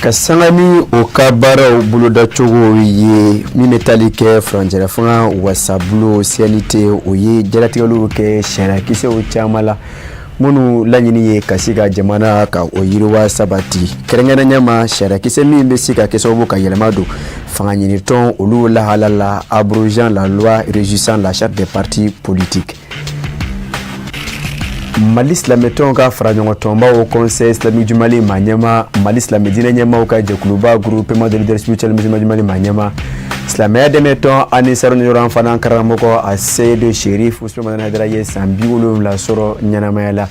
Ka sanga ni o ka baaraw bolodacogo ye min bɛ tali kɛ furancɛlafanga wasabulon CNT, o ye jalatigɛliw kɛ sariyakisɛw caman la minnu laɲini ye ka se ka jamana ka o yiriwa sabati, kɛrɛnkɛrɛnnenya ma sariyakisɛ min bɛ se ka kɛ sababu ka yɛlɛma don fanga ɲinitɔn olu lahala la, abrogeant la loi régissant la charte des partis politiques. Mali silamɛtɔnw ka faraɲɔgɔntɔnba Haut Conseil islamique du Mali maa ɲɛmaa, Mali silamɛ diinɛ ɲɛmaaw ka jɛkuluba Groupement des leaders spirituels musulmans du Mali maa ɲɛmaa, silamɛya dɛmɛtɔn Anisar Ɲɔrɔn fana karamɔgɔ a Seyidu Sherif Usman Hayidara ye san 70 sɔrɔ ɲɛnamaya la.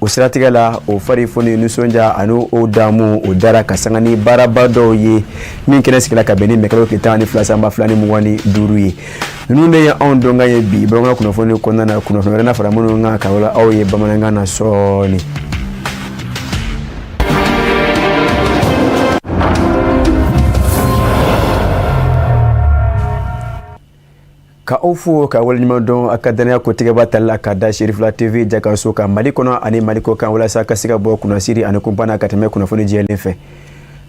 O siratigɛ la, o fari foni, nisɔndiya ani o damu o dara ka sanga ni baaraba dɔw ye min kɛnɛ sigila ka bɛn ni mɛkalo tile 12 san 2025 ye. Ninnu de ye anw donkan ye bi bamanankan kunnafoni kɔnɔna na. Kunnafoni wɛrɛ na fara minnu kan ka wala aw ye bamanankan na sɔɔni. Ka aw fo ka waleɲuman dɔn a ka dannaya kotigɛba tali la ka da Cherifla TV jakaso kan Mali kɔnɔ ani Mali kɔ kan, walasa ka se ka bɔ kunnasiri ani kunpan na ka tɛmɛ kunnafoni jɛlen fɛ.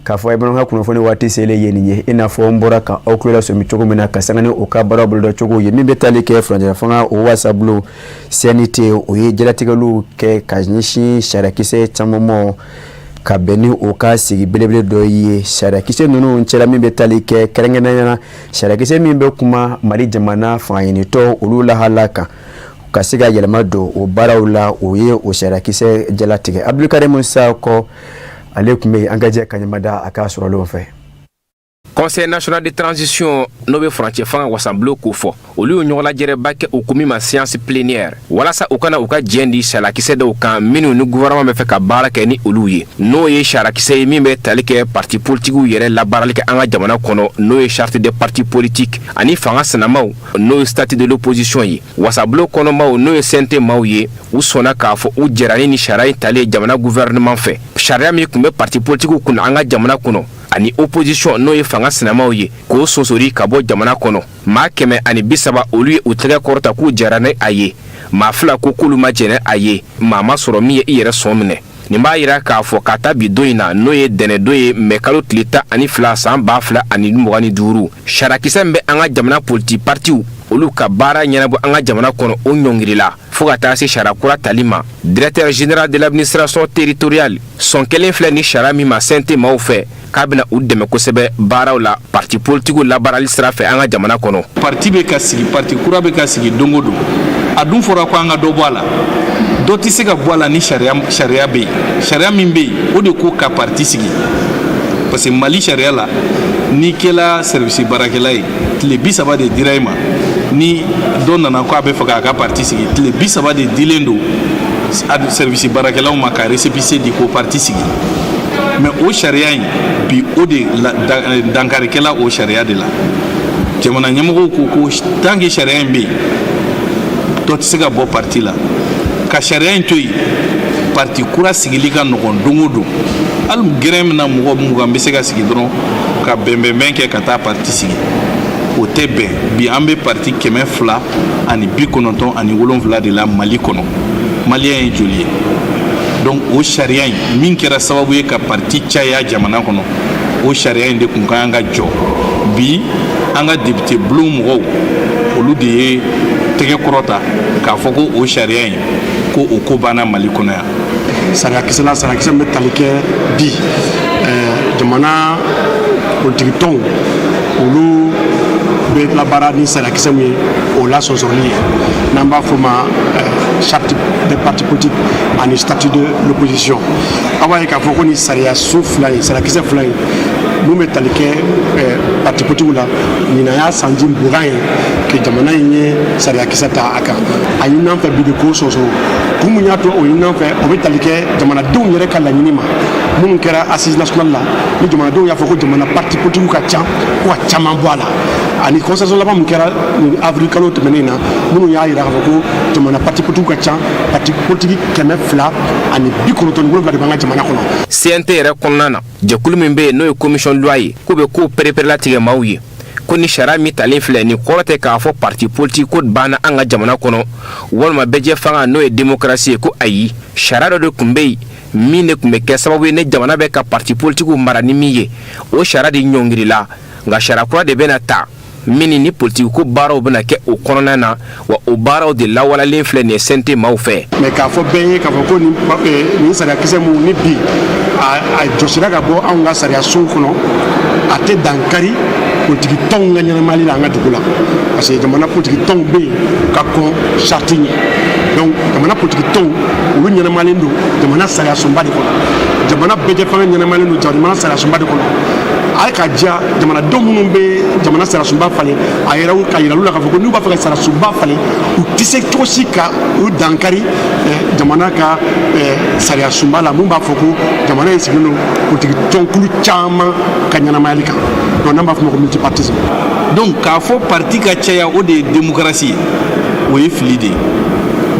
K'a fɔ a ye bamanankan kunnafoni waati selen ye nin ye, i n'a fɔ n bɔra ka aw tulo lasɔmi cogo min na, ka sanga ni o ka baara boloda cogo ye min bɛ tali kɛ furancɛla fanga o wasabulon CNT, o ye jalatigɛliw kɛ ka ɲɛsin sariyakisɛ caman ma ka bɛn ni o ka sigi belebele dɔ ye. Sariyakisɛ ninnu cɛla min bɛ tali kɛ kɛrɛnkɛrɛnnenya la sariyakisɛ min bɛ kuma Mali jamana fangaɲinitɔn olu lahala kan, ka se ka yɛlɛma don o baaraw la, o ye o sariyakisɛ jalatigɛ. Abdulkarim Sakɔ, ale tun bɛ yen. An ka jɛ ka ɲɛmada a ka sɔrɔlenw fɛ. Conseil national de transition, n'o bɛ furancɛ fanga wasabulon ko fɔ, olu ye ɲɔgɔnlajɛrɛba kɛ, u ko min ma séance plénière, walasa u kana u ka jɛn di sariyakisɛ dɔw kan minnu ni gouvernement bɛ fɛ ka baara kɛ ni olu ye, n'o ye sariyakisɛ ye min bɛ tali kɛ parti politikiw yɛrɛ labaarali kɛ an ka jamana kɔnɔ, n'o ye charte des partis politiques, ani fanga sinamaw, n'o ye statut de l'opposition ye. Wasabulon kɔnɔmaw, n'o ye CNT maaw ye, u sɔnna k'a fɔ u jɛra ni sariya in talen jamana gouvernement fɛ, sariya min tun bɛ parti politikiw kunna an ka jamana kɔnɔ ani opposition, n'o ye fanga sinamaw ye, k'o sonsori ka bɔ jamana kɔnɔ. Maa 130, olu ye u tɛgɛ kɔrɔta k'u jɛra ni a ye. Maa 2 ko k'olu ma jɛn a ye. Maa ma sɔrɔ min ye i yɛrɛ sɔn minɛ. Nin b'a yira k'a fɔ ka taa bi don in na, n'o ye dɛnɛdon ye, mɛ kalo tile 12 san 2025, sariyakisɛ min bɛ an ka jamana politiki partiw olu ka baara ɲɛnabɔ an ka jamana kɔnɔ, o ɲɔngirila fo ka taa se sariya kura tali ma. Directeur général de l'administration territoriale, sɔn kelen filɛ ni sariya min ma CNT maaw fɛ, k'a bɛna u dɛmɛ kosɛbɛ baaraw la parti politikiw labaarali sira fɛ an ka jamana kɔnɔ. Parti bɛ ka sigi, parti kura bɛ ka sigi don o don. A dun fɔra ko an ka dɔ bɔ a la. Dɔ tɛ se ka bɔ a la ni sariya sariya bɛ yen. Sariya min bɛ yen, o de ko ka parti sigi, parce que Mali sariya la, n'i kɛla service baarakɛla ye, tile 30 de dira i ma. Ni dɔ nana ko a bɛ fɛ k'a ka parti sigi, tile 30 de dilen don service baarakɛlaw ma ka récépissé di k'o parti sigi. Mais o sariya in bi, o de dankarikɛla o sariya de la. Jamana ɲɛmɔgɔw ko ko tant que sariya in bɛ yen, dɔ tɛ se ka bɔ parti la. Ka sariya in to yen, parti kura sigili ka nɔgɔn don o don. Hali gɛrɛn min na mɔgɔ 20 bɛ se ka sigi dɔrɔn ka bɛnbɛnbɛn kɛ ka taa parti sigi, o tɛ bɛn. Bi an bɛ parti 297 de la Mali kɔnɔ. Maliyɛn ye joli ye? Donc o sariya in min kɛra sababu ye ka parti caya jamana kɔnɔ, o sariya in de tun ka kan ka jɔ. Bi an ka député bulon mɔgɔw, olu de ye tɛgɛ kɔrɔta k'a fɔ ko o sariya in, ko o ko banna Mali kɔnɔ yan. Sariyakisɛ la, sariyakisɛ min bɛ tali kɛ bi jamana politikitɔnw olu bɛ labaara ni sariyakisɛ min ye, o lasɔsɔrɔli ye, n'an b'a fɔ o ma charte des partis politiques ani statut de l'opposition. Aw b'a ye k'a fɔ ko ni sariya so fila ye, sariyakisɛ fila ye mun bɛ tali kɛ parti politiques la, ɲinan y'a sanji 20 ye ke jamana in ye sariyakisɛ ta a kan. A ɲin'an fɛ bi de k'o sɔsɔ. Kun mun y'a to o ɲin'an fɛ? O bɛ tali kɛ jamanadenw yɛrɛ ka laɲini ma minnu kɛra assise nationale la, ni jamanadenw y'a fɔ ko jamana parti politiques ka ca, ko ka caman bɔ a la, ani concertation laban min kɛra nin avril kalo tɛmɛnen na, minnu y'a yira k'a fɔ ko jamana parti politique ka ca. Parti politique 297 de b'an ka jamana kɔnɔ. CNT yɛrɛ kɔnɔna na, jɛkulu min bɛ yen, n'o ye commission loi ye, k'u bɛ kow pereperelatigɛ maaw ye, ko ni sariya min talen filɛ nin kɔrɔ tɛ k'a fɔ parti politique ko banna an ka jamana kɔnɔ walima bɛɛjɛ fanga, n'o ye démocratie ye. Ko ayi, sariya dɔ de tun bɛ yen Min de tun bɛ kɛ sababu ye ne jamana bɛ ka parti politikiw mara ni min ye, o sariya de ɲɔngirila. Nka sariya kura de bɛna ta min ni politiki ko baaraw bɛna kɛ o kɔnɔna na. Wa o baaraw de lawalalen filɛ nin ye CNT maaw fɛ. Mais k'a fɔ bɛɛ ye k'a fɔ ko nin sariyakisɛ mun ni bi a jɔsira ka bɔ anw ka sariya sun kɔnɔ, a tɛ dankari politiki tɔnw ka ɲɛnamali la an ka dugu la, parce que jamana politiki tɔnw bɛ yen ka kɔn charte ɲɛ. Donc jamana politiki tɔnw, olu ɲɛnamalen don jamana sariya sunba de kɔnɔ. Jamana bɛɛjɛfanga ɲɛnamalen don jamana sariya sunba de kɔnɔ. A ye ka diya jamanadenw minnu bɛ jamana sariyasunba falen, a yɛrɛ ka yira olu la k'a fɔ ko n'u b'a fɛ ka sariyasunba falen, u tɛ se cogo si ka u dankari jamana ka sariyasunba la, mun b'a fɔ ko jamana in sigilen don politiki tɔnkulu caman ka ɲɛnamayali kan. Donc n'an b'a fɔ o ma ko multipartisme. Donc k'a fɔ parti ka caya, o de ye démocratie ye, o ye fili de ye.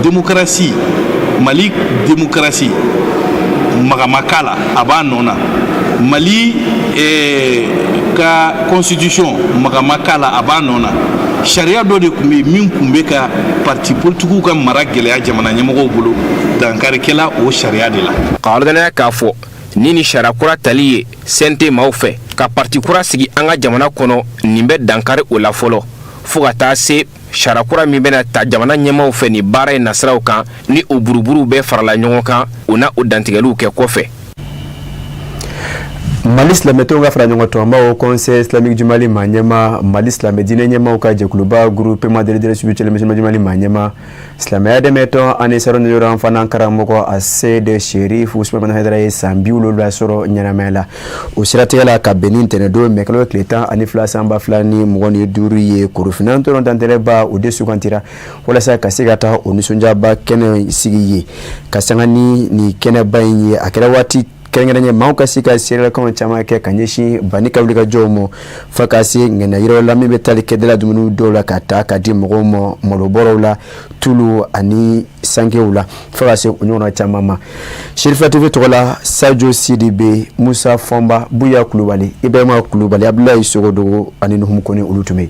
Démocratie, Mali démocratie, magama k'a la, a b'a nɔ na. Mali ka constitution, magama k'a la, a b'a nɔ na. Sariya dɔ de tun bɛ yen min tun bɛ ka parti politikiw ka mara gɛlɛya jamana ɲɛmɔgɔw bolo. Dankarikɛla o sariya de la. K'a ladɔnniya k'a fɔ ni sariya kura tali ye CNT maaw fɛ ka parti kura sigi an ka jamana kɔnɔ, nin bɛ dankari o la fɔlɔ, fo ka taa se sariya kura min bɛna ta jamana ɲɛmaaw fɛ nin baara in nasiraw kan. Ni o buruburuw bɛɛ farala ɲɔgɔn kan, o na o dantigɛliw kɛ kɔfɛ. Mali silamɛtɔnw ka fara ɲɔgɔn tɔnbaw, Conseil islamique du Mali maa ɲɛma, Mali silamɛ diinɛ ɲɛmaw ka jɛkuluba, Groupement de leaders spirituels musulmans du Mali maa ɲɛma, silamɛya dɛmɛtɔn ani Sarɔniyɔrɔ fana karamɔgɔ Aseyid Sherif Usumani Hayidara ye san 70 sɔrɔ ɲɛnamaya la. O siratigɛ la, ka bɛn ni ntɛnɛndon mɛkalo tile 12 san 2025 ye, Korofina tɔnɔ dantɛrɛba o de sugantira walasa ka se ka taa o nisɔndiyaba kɛnɛ sigi ye. Ka sanga ni nin kɛnɛba in ye, a kɛra waati kɛrɛnkɛrɛn ye maaw ka se ka seerelakanw caman kɛ ka ɲɛsin banni ka wulikajɔw ma, fo ka se ŋɛnɛ yɔrɔ la min bɛ tali kɛ dala dumuni dɔw la ka taa ka di mɔgɔw ma, malobɔrɔw la, tulu ani sankew la, fo ka se o ɲɔgɔnna caman ma. Serifila TV tɔgɔ la, Sajo Sidibe, Musa Fɔnba, Buya Kulubali, Ibrahima Kulubali, Abdulayi Sogodogo ani Nuhumu Kone, olu tun bɛ yen.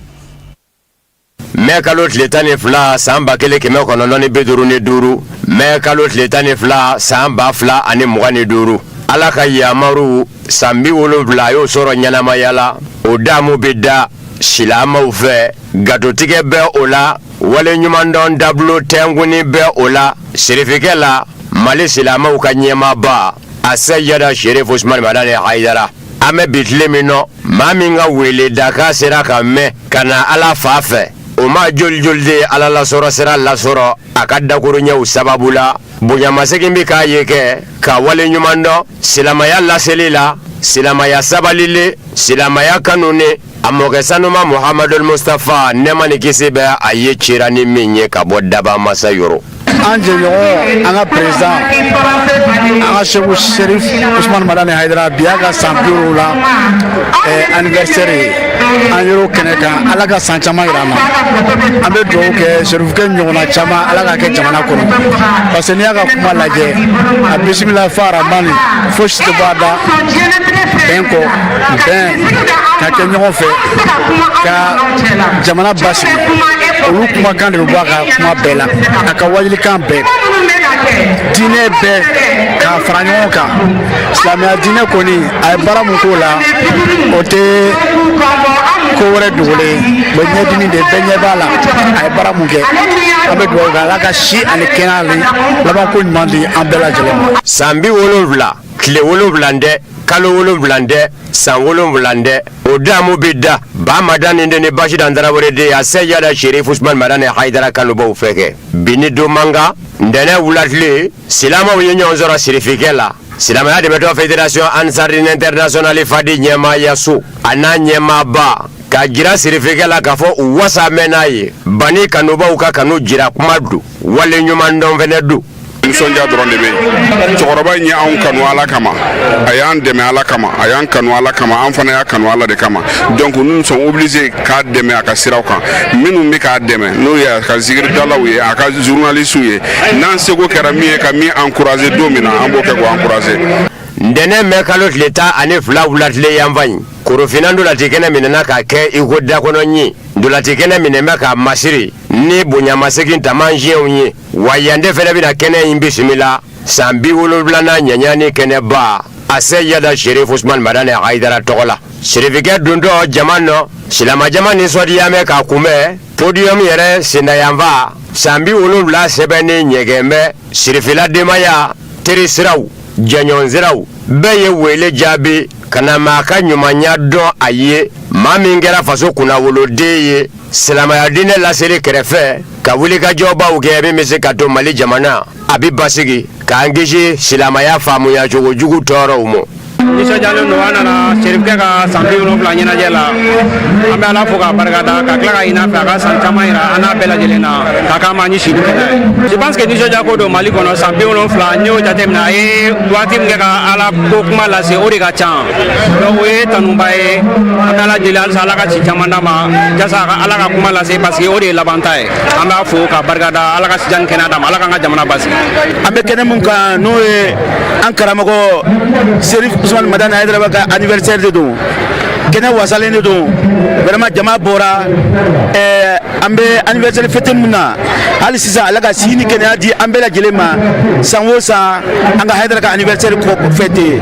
Mɛ kalo tile 12 san 1955, mɛ kalo tile 12 san 2025, Ala ka yamaru, san 70 a y'o sɔrɔ ɲɛnamaya la. O damu bɛ da silamɛw fɛ, gatotigɛ bɛ o la, wale ɲumandɔn dabilo tɛnkunni bɛ o la. Sirifikɛ la, Mali silamɛw ka ɲɛmaaba Aseyida Sherif Usumani Madani Hayidara, an bɛ bi tile min nɔ, maa min ka wele dakan sera ka mɛn ka na Ala fa fɛ, o maa joli joli de ye Ala lasɔrɔ sira lasɔrɔ a ka dakuruɲɛw sababu la. Bonyamasegin bɛ k'a ye kɛ ka wale ɲuman dɔn silamɛya laseli la, silamɛya sabalile, silamɛya kanuni. A mɔkɛ sanuma Muhamadul Mustafa, nɛɛma ni kisi bɛ a ye, cira ni min ye ka bɔ daba masa yɔrɔ. An jɛɲɔgɔn, an ka président, an ka Seku Serif Usumani Madani Hayidara, bi y'a ka san 70 anniversaire ye. An yer'o kɛnɛ kan. Ala ka san caman yira an na. An bɛ dugawu kɛ, Serifukɛ ɲɔgɔnna caman, Ala k'a kɛ jamana kɔnɔ, parce que n'i y'a ka kuma lajɛ, a bisimila fa aramani, fosi tɛ bɔ a da bɛn kɔ, bɛn ka kɛ ɲɔgɔn fɛ ka jamana basigi. Olu kumakan de bɛ bɔ a ka kuma bɛɛ la, a ka wajilikan bɛɛ, diinɛ bɛɛ k'a fara ɲɔgɔn kan. Silamɛya diinɛ kɔni, a ye baara mun k'o la, o tɛ ko wɛrɛ dogolen ye. O ɲɛdimi de bɛɛ ɲɛ b'a la. A ye baara mun kɛ, an bɛ dugawu kɛ, Ala ka si ani kɛnɛya ni labanko ɲuman di an bɛɛ lajɛlen ma. San 70, tile 7 dɛ, kalo 7 dɛ, san 7 dɛ, o damu bɛ da ba Madani de ni Basidan Tarawele de a Seyida Sherif Usman Madani Hayidara kanubaw fɛ kɛ. Bi ni don man kan, ntɛnɛn wulatile, silamɛw ye ɲɔgɔn sɔrɔ sirifikɛ la, silamɛya dɛmɛtɔn Fédération Ansardine Internationale Fadi ɲɛmaayaso a n'a ɲɛmaaba, k'a jira sirifikɛ la k'a fɔ u wasa mɛn n'a ye. Bani kanubaw ka kanu jira kuma don, wale ɲuman dɔn fɛnɛ don. Nisɔndiya dɔrɔn de bɛ yen. Cɛkɔrɔba in ye anw kanu Ala kama, a y'an dɛmɛ Ala kama, a y'an kanu Ala kama, an fana y'a kanu Ala de kama. Donc nous sommes obligés k'a dɛmɛ a ka siraw kan. Minnu bɛ k'a dɛmɛ, n'o ye a ka zikiridalaw ye, a ka journalistes ye, n'an seko kɛra min ye ka min encourager don min na, an b'o kɛ k'o encourager. Ntɛnɛn mɛ kalo tile 12 wulatile yanfan in, Korofina ndolati kɛnɛ minɛna k'a kɛ i ko dakɔnɔ ɲin. Ndolati kɛnɛ minɛ bɛ k'a masiri ni bonyamasegin taamasiyɛnw ye. Wa yan de fɛnɛ bɛna kɛnɛ in bisimila. San 70nan ɲaɲani kɛnɛba a seyada Sherif Usman Madani Hayidara tɔgɔ la. Serifikɛ dontɔ jama nɔ, silamɛjama nisɔndiya bɛ k'a kunbɛn podium yɛrɛ sendayanfa. San 70 sɛbɛnni ɲɛgɛn bɛ sirifila denbaya, teri siraw, jɛɲɔgɔn siraw bɛɛ ye wele jaabi ka na maa ka ɲumanya dɔn a ye, maa min kɛra faso kunnawoloden ye silamɛya diinɛ laseli kɛrɛfɛ, ka wulikajɔbaw kɛ min bɛ se ka to Mali jamana a bɛ basigi, k'an kisi silamɛya faamuya cogo jugu tɔɔrɔw ma. Nisɔndiyalen don, an nana Serifukɛ ka san 70 ɲɛnajɛ la. An bɛ Ala fo k'a barika da, ka tila ka ɲini a fɛ a ka san caman yira an n'a bɛɛ lajɛlen na, k'a k'an ma ni si ni kɛnɛya ye. Je pense que nisɔndiya ko don Mali kɔnɔ. San 70, n'i y'o jateminɛ, a ye waati min kɛ ka Ala ko kuma lase, o de ka ca. Donc o ye tanuba ye. An bɛ Ala deli halisa, Ala ka si caman d'a ma jasa a ka Ala ka kuma lase, parce que o de ye laban ta ye. An b'a fo k'a barika da, Ala ka sijan ni kɛnɛya d'a ma, Ala k'an ka jamana basigi. An bɛ kɛnɛ mun kan, n'o ye an karamɔgɔ Serif Usman Madani Hayidara ka anniversaire de don. Kɛnɛ wasalen de don vraiment, jama bɔra. An bɛ anniversaire fête mun na hali sisan, Ala ka si ni kɛnɛya di an bɛɛ lajɛlen ma. San o san, an ka Hayidara ka anniversaire fête.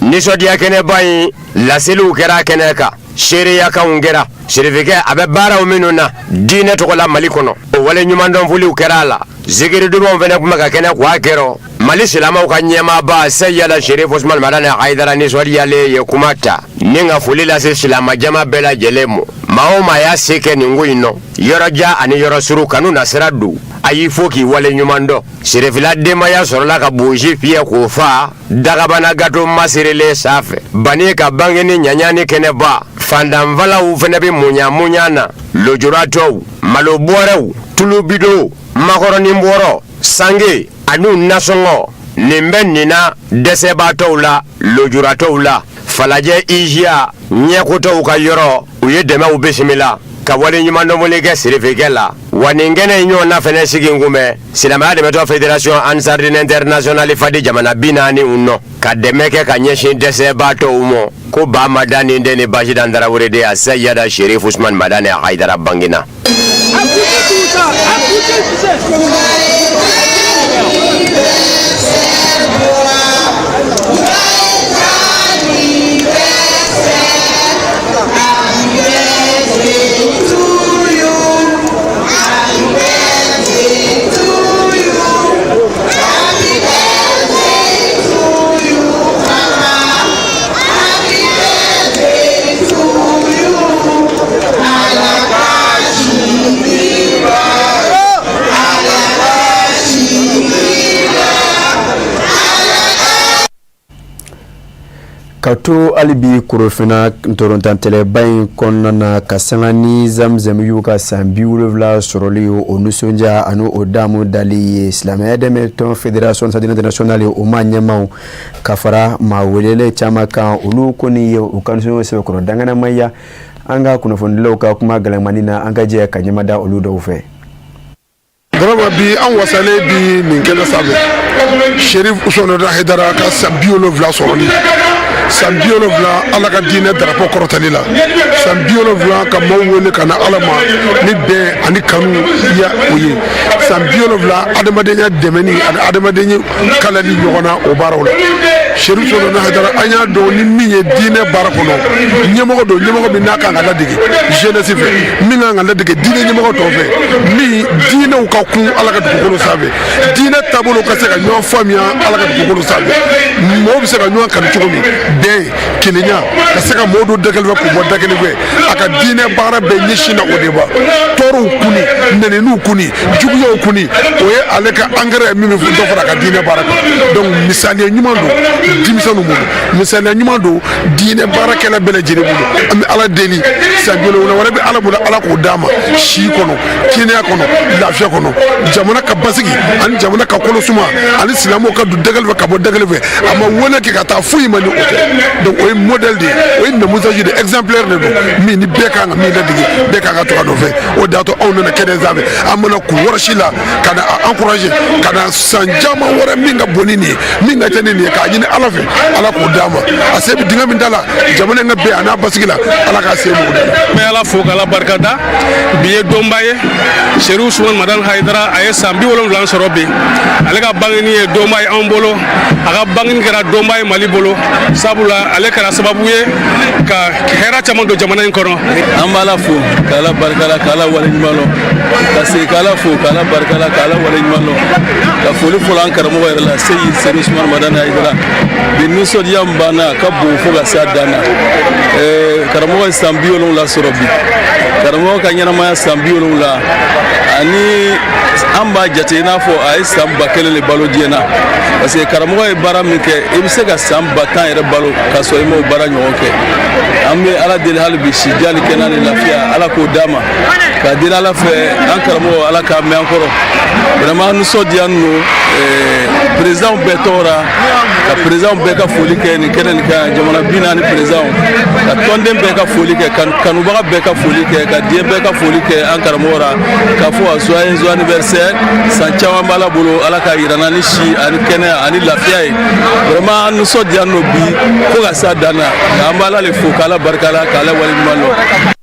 Nisɔndiya kɛnɛba in, laseliw kɛra kɛnɛ kan, seereyakanw kɛra. Serifikɛ a bɛ baaraw minnu na diinɛ tɔgɔ la Mali kɔnɔ, o wale ɲumandɔnfoliw kɛra a la. Zikiri dumanw fana tun bɛ ka kɛnɛ kwa kɛrɔ. Mali silamɛw ka ɲɛmaaba Seyida Serif Usman Madani Hayidara nisɔndiyalen ye kuma ta ni ka foli lase silamɛjama bɛɛ lajɛlen ma. Maa o maa y'a se kɛ nin ko in nɔ, yɔrɔ jan ani yɔrɔ surun, kanu na sira don, a y'i fo k'i wale ɲuman dɔn. Serifila denbaya sɔrɔla ka bonsi fiyɛ k'o fa dagabana gato masirilen sanfɛ bani ka bange ni ɲaɲani kɛnɛba. Fantanfalaw fana bɛ munya munya na, lujuratɔw, malobɔrɛw, tulubido, makɔrɔni bɔrɔ, sange an'u nasɔngɔ, nin bɛ nin na dɛsɛbaatɔw la, lujuratɔw la. Falajɛ iziya ɲɛkotɔw ka yɔrɔ, u ye dɛmɛw bisimila ka wale ɲumandɔnfoli kɛ sirifikɛ la. Wa nin kɛnɛ in ɲɔgɔnna fana sigi kun bɛ silamɛya dɛmɛtɔn fédération Ansardine internationale fadi jamana 40 nɔ ka dɛmɛ kɛ ka ɲɛsin dɛsɛbaatɔw ma. Ko ba ma da ni den ni basidan Tarawele de a Seyida Serif Usman Madani Hayidara bangena. Ka to hali bi Korofina ntolantantɛlɛba in kɔnɔna na, ka sanga ni Zamzam y'u ka san 70 sɔrɔli, o nisɔndiya ani o damu dali ye, silamɛya dɛmɛ tɔn fédération Ansardine internationale o ma ɲɛmaaw ka fara maa welelen caman kan, olu kɔni ye u ka nisɔndiya sɛbɛkɔrɔ danganamaya. An ka kunnafonidilaw ka kuma galamani na, an ka jɛ ka ɲɛmada olu dɔw fɛ. Vraiment, bi an wasalen bi nin kɛnɛ sanfɛ, Sherif Usman Hayidara ka san 70 sɔrɔli, san 70 Ala ka diinɛ darapo kɔrɔtali la, san 70 ka maaw wele ka na Ala ma ni bɛn ani kanu ya o ye, san 70 adamadenya dɛmɛni ani adamadenya kalali ɲɔgɔn na o baaraw la. Sherif Usman Hayidara, an y'a dɔn ni min ye diinɛ baara kɔnɔ ɲɛmɔgɔ don, ɲɛmɔgɔ min n'a kan ka ladege jeunesse fɛ, min kan ka ladege diinɛ ɲɛmɔgɔ tɔw fɛ, min diinɛw ka kun Ala ka dugukolo sanfɛ, diinɛ taabolo ka se ka ɲɔgɔn faamuya Ala ka dugukolo sanfɛ, mɔgɔw bɛ se ka ɲɔgɔn kanu cogo min, bɛn, kelenya, ka se ka mɔgɔw don da kelen fɛ k'u bɔ da kelen fɛ. A ka diinɛ baara bɛɛ ɲɛsin na o de ma. Tɔɔrɔw kunni, nɛniniw kunni, juguyaw kunni, o ye ale ka engrais min bɛ dɔ fara a ka diinɛ baara kan. Donc misaliya ɲuman don denmisɛnninw bolo, misaliya ɲuman don diinɛ baarakɛla bɛɛ lajɛlen bolo. An bɛ Ala deli, san 70 wɛrɛ bɛ Ala bolo, Ala k'o d'a ma si kɔnɔ, kɛnɛya kɔnɔ, lafiya kɔnɔ, jamana ka basigi ani jamana ka kolo suma ani silamɛw ka don da kelen fɛ ka bɔ da kelen fɛ. A ma wele kɛ ka taa foyi ma ni o tɛ. Donc o ye modèle de ye, o ye namusaji de, exemplaire de don min ni bɛɛ kan ka min ladege, bɛɛ kan ka to a nɔfɛ. O de y'a to anw nana kɛnɛ sanfɛ, an mana kun wɔrɔ si la ka na a encourager ka na san caman wɛrɛ min ka bon ni nin ye, min ka ca ni nin ye, k'a ɲini Ala fɛ, Ala k'o d'a ma. A se bɛ dingɛ min da la jamana in ka bɛn a n'a basigi la, Ala k'a se m'o da la. N bɛ Ala fo k'Ala barika da. Bi ye donba ye. Serifu Usumani Madani Hayidara, a ye san 70 sɔrɔ bi. Ale ka bangeni ye donba ye anw bolo, a ka bangeni kɛra donba ye Mali bolo, sabula ale kɛra sababu ye ka hɛrɛ caman don jamana in kɔnɔ. An b'Ala fo k'Ala barika la, k'Ala waleɲuman lɔn, ka segin k'Ala fo k'Ala barika la, k'Ala waleɲuman lɔn, ka foli fɔlɔ an karamɔgɔ yɛrɛ la, Seyi Serifu Usumani Madani Hayidara. Bi nisɔndiya min b'an na, a ka bon fo ka se a dan na. Karamɔgɔ ye san 70 sɔrɔ bi. Karamɔgɔ ka ɲɛnamaya san 70, ani an b'a jate i n'a fɔ a ye san 1000 le balo diɲɛ na, parce que karamɔgɔ ye baara min kɛ, i bɛ se ka san 10 000 yɛrɛ balo k'a sɔrɔ i m'o baara ɲɔgɔn kɛ. An bɛ Ala deli hali bi, si jan ni kɛnɛya ni lafiya, Ala k'o d'a ma, k'a deli Ala fɛ, an karamɔgɔ, Ala k'a mɛn an kɔrɔ. Vraiment, an nisɔndiya don président bɛɛ tɔgɔ la, ka président bɛɛ ka foli kɛ nin kɛnɛ nin kan, jamana 40 président, ka tɔnden bɛɛ ka foli kɛ, ka kanubaga bɛɛ ka foli kɛ, ka diɲɛ bɛɛ ka foli kɛ an karamɔgɔ la, k'a fɔ a joyeux anniversaire. San caman b'Ala bolo, Ala k'a yira ni si ani kɛnɛya ani lafiya ye. Vraiment, an nisɔndiya don bi fo ka s'a dan na. An b'Ala le fo k'Ala barika la, k'Ala waleɲuman dɔn.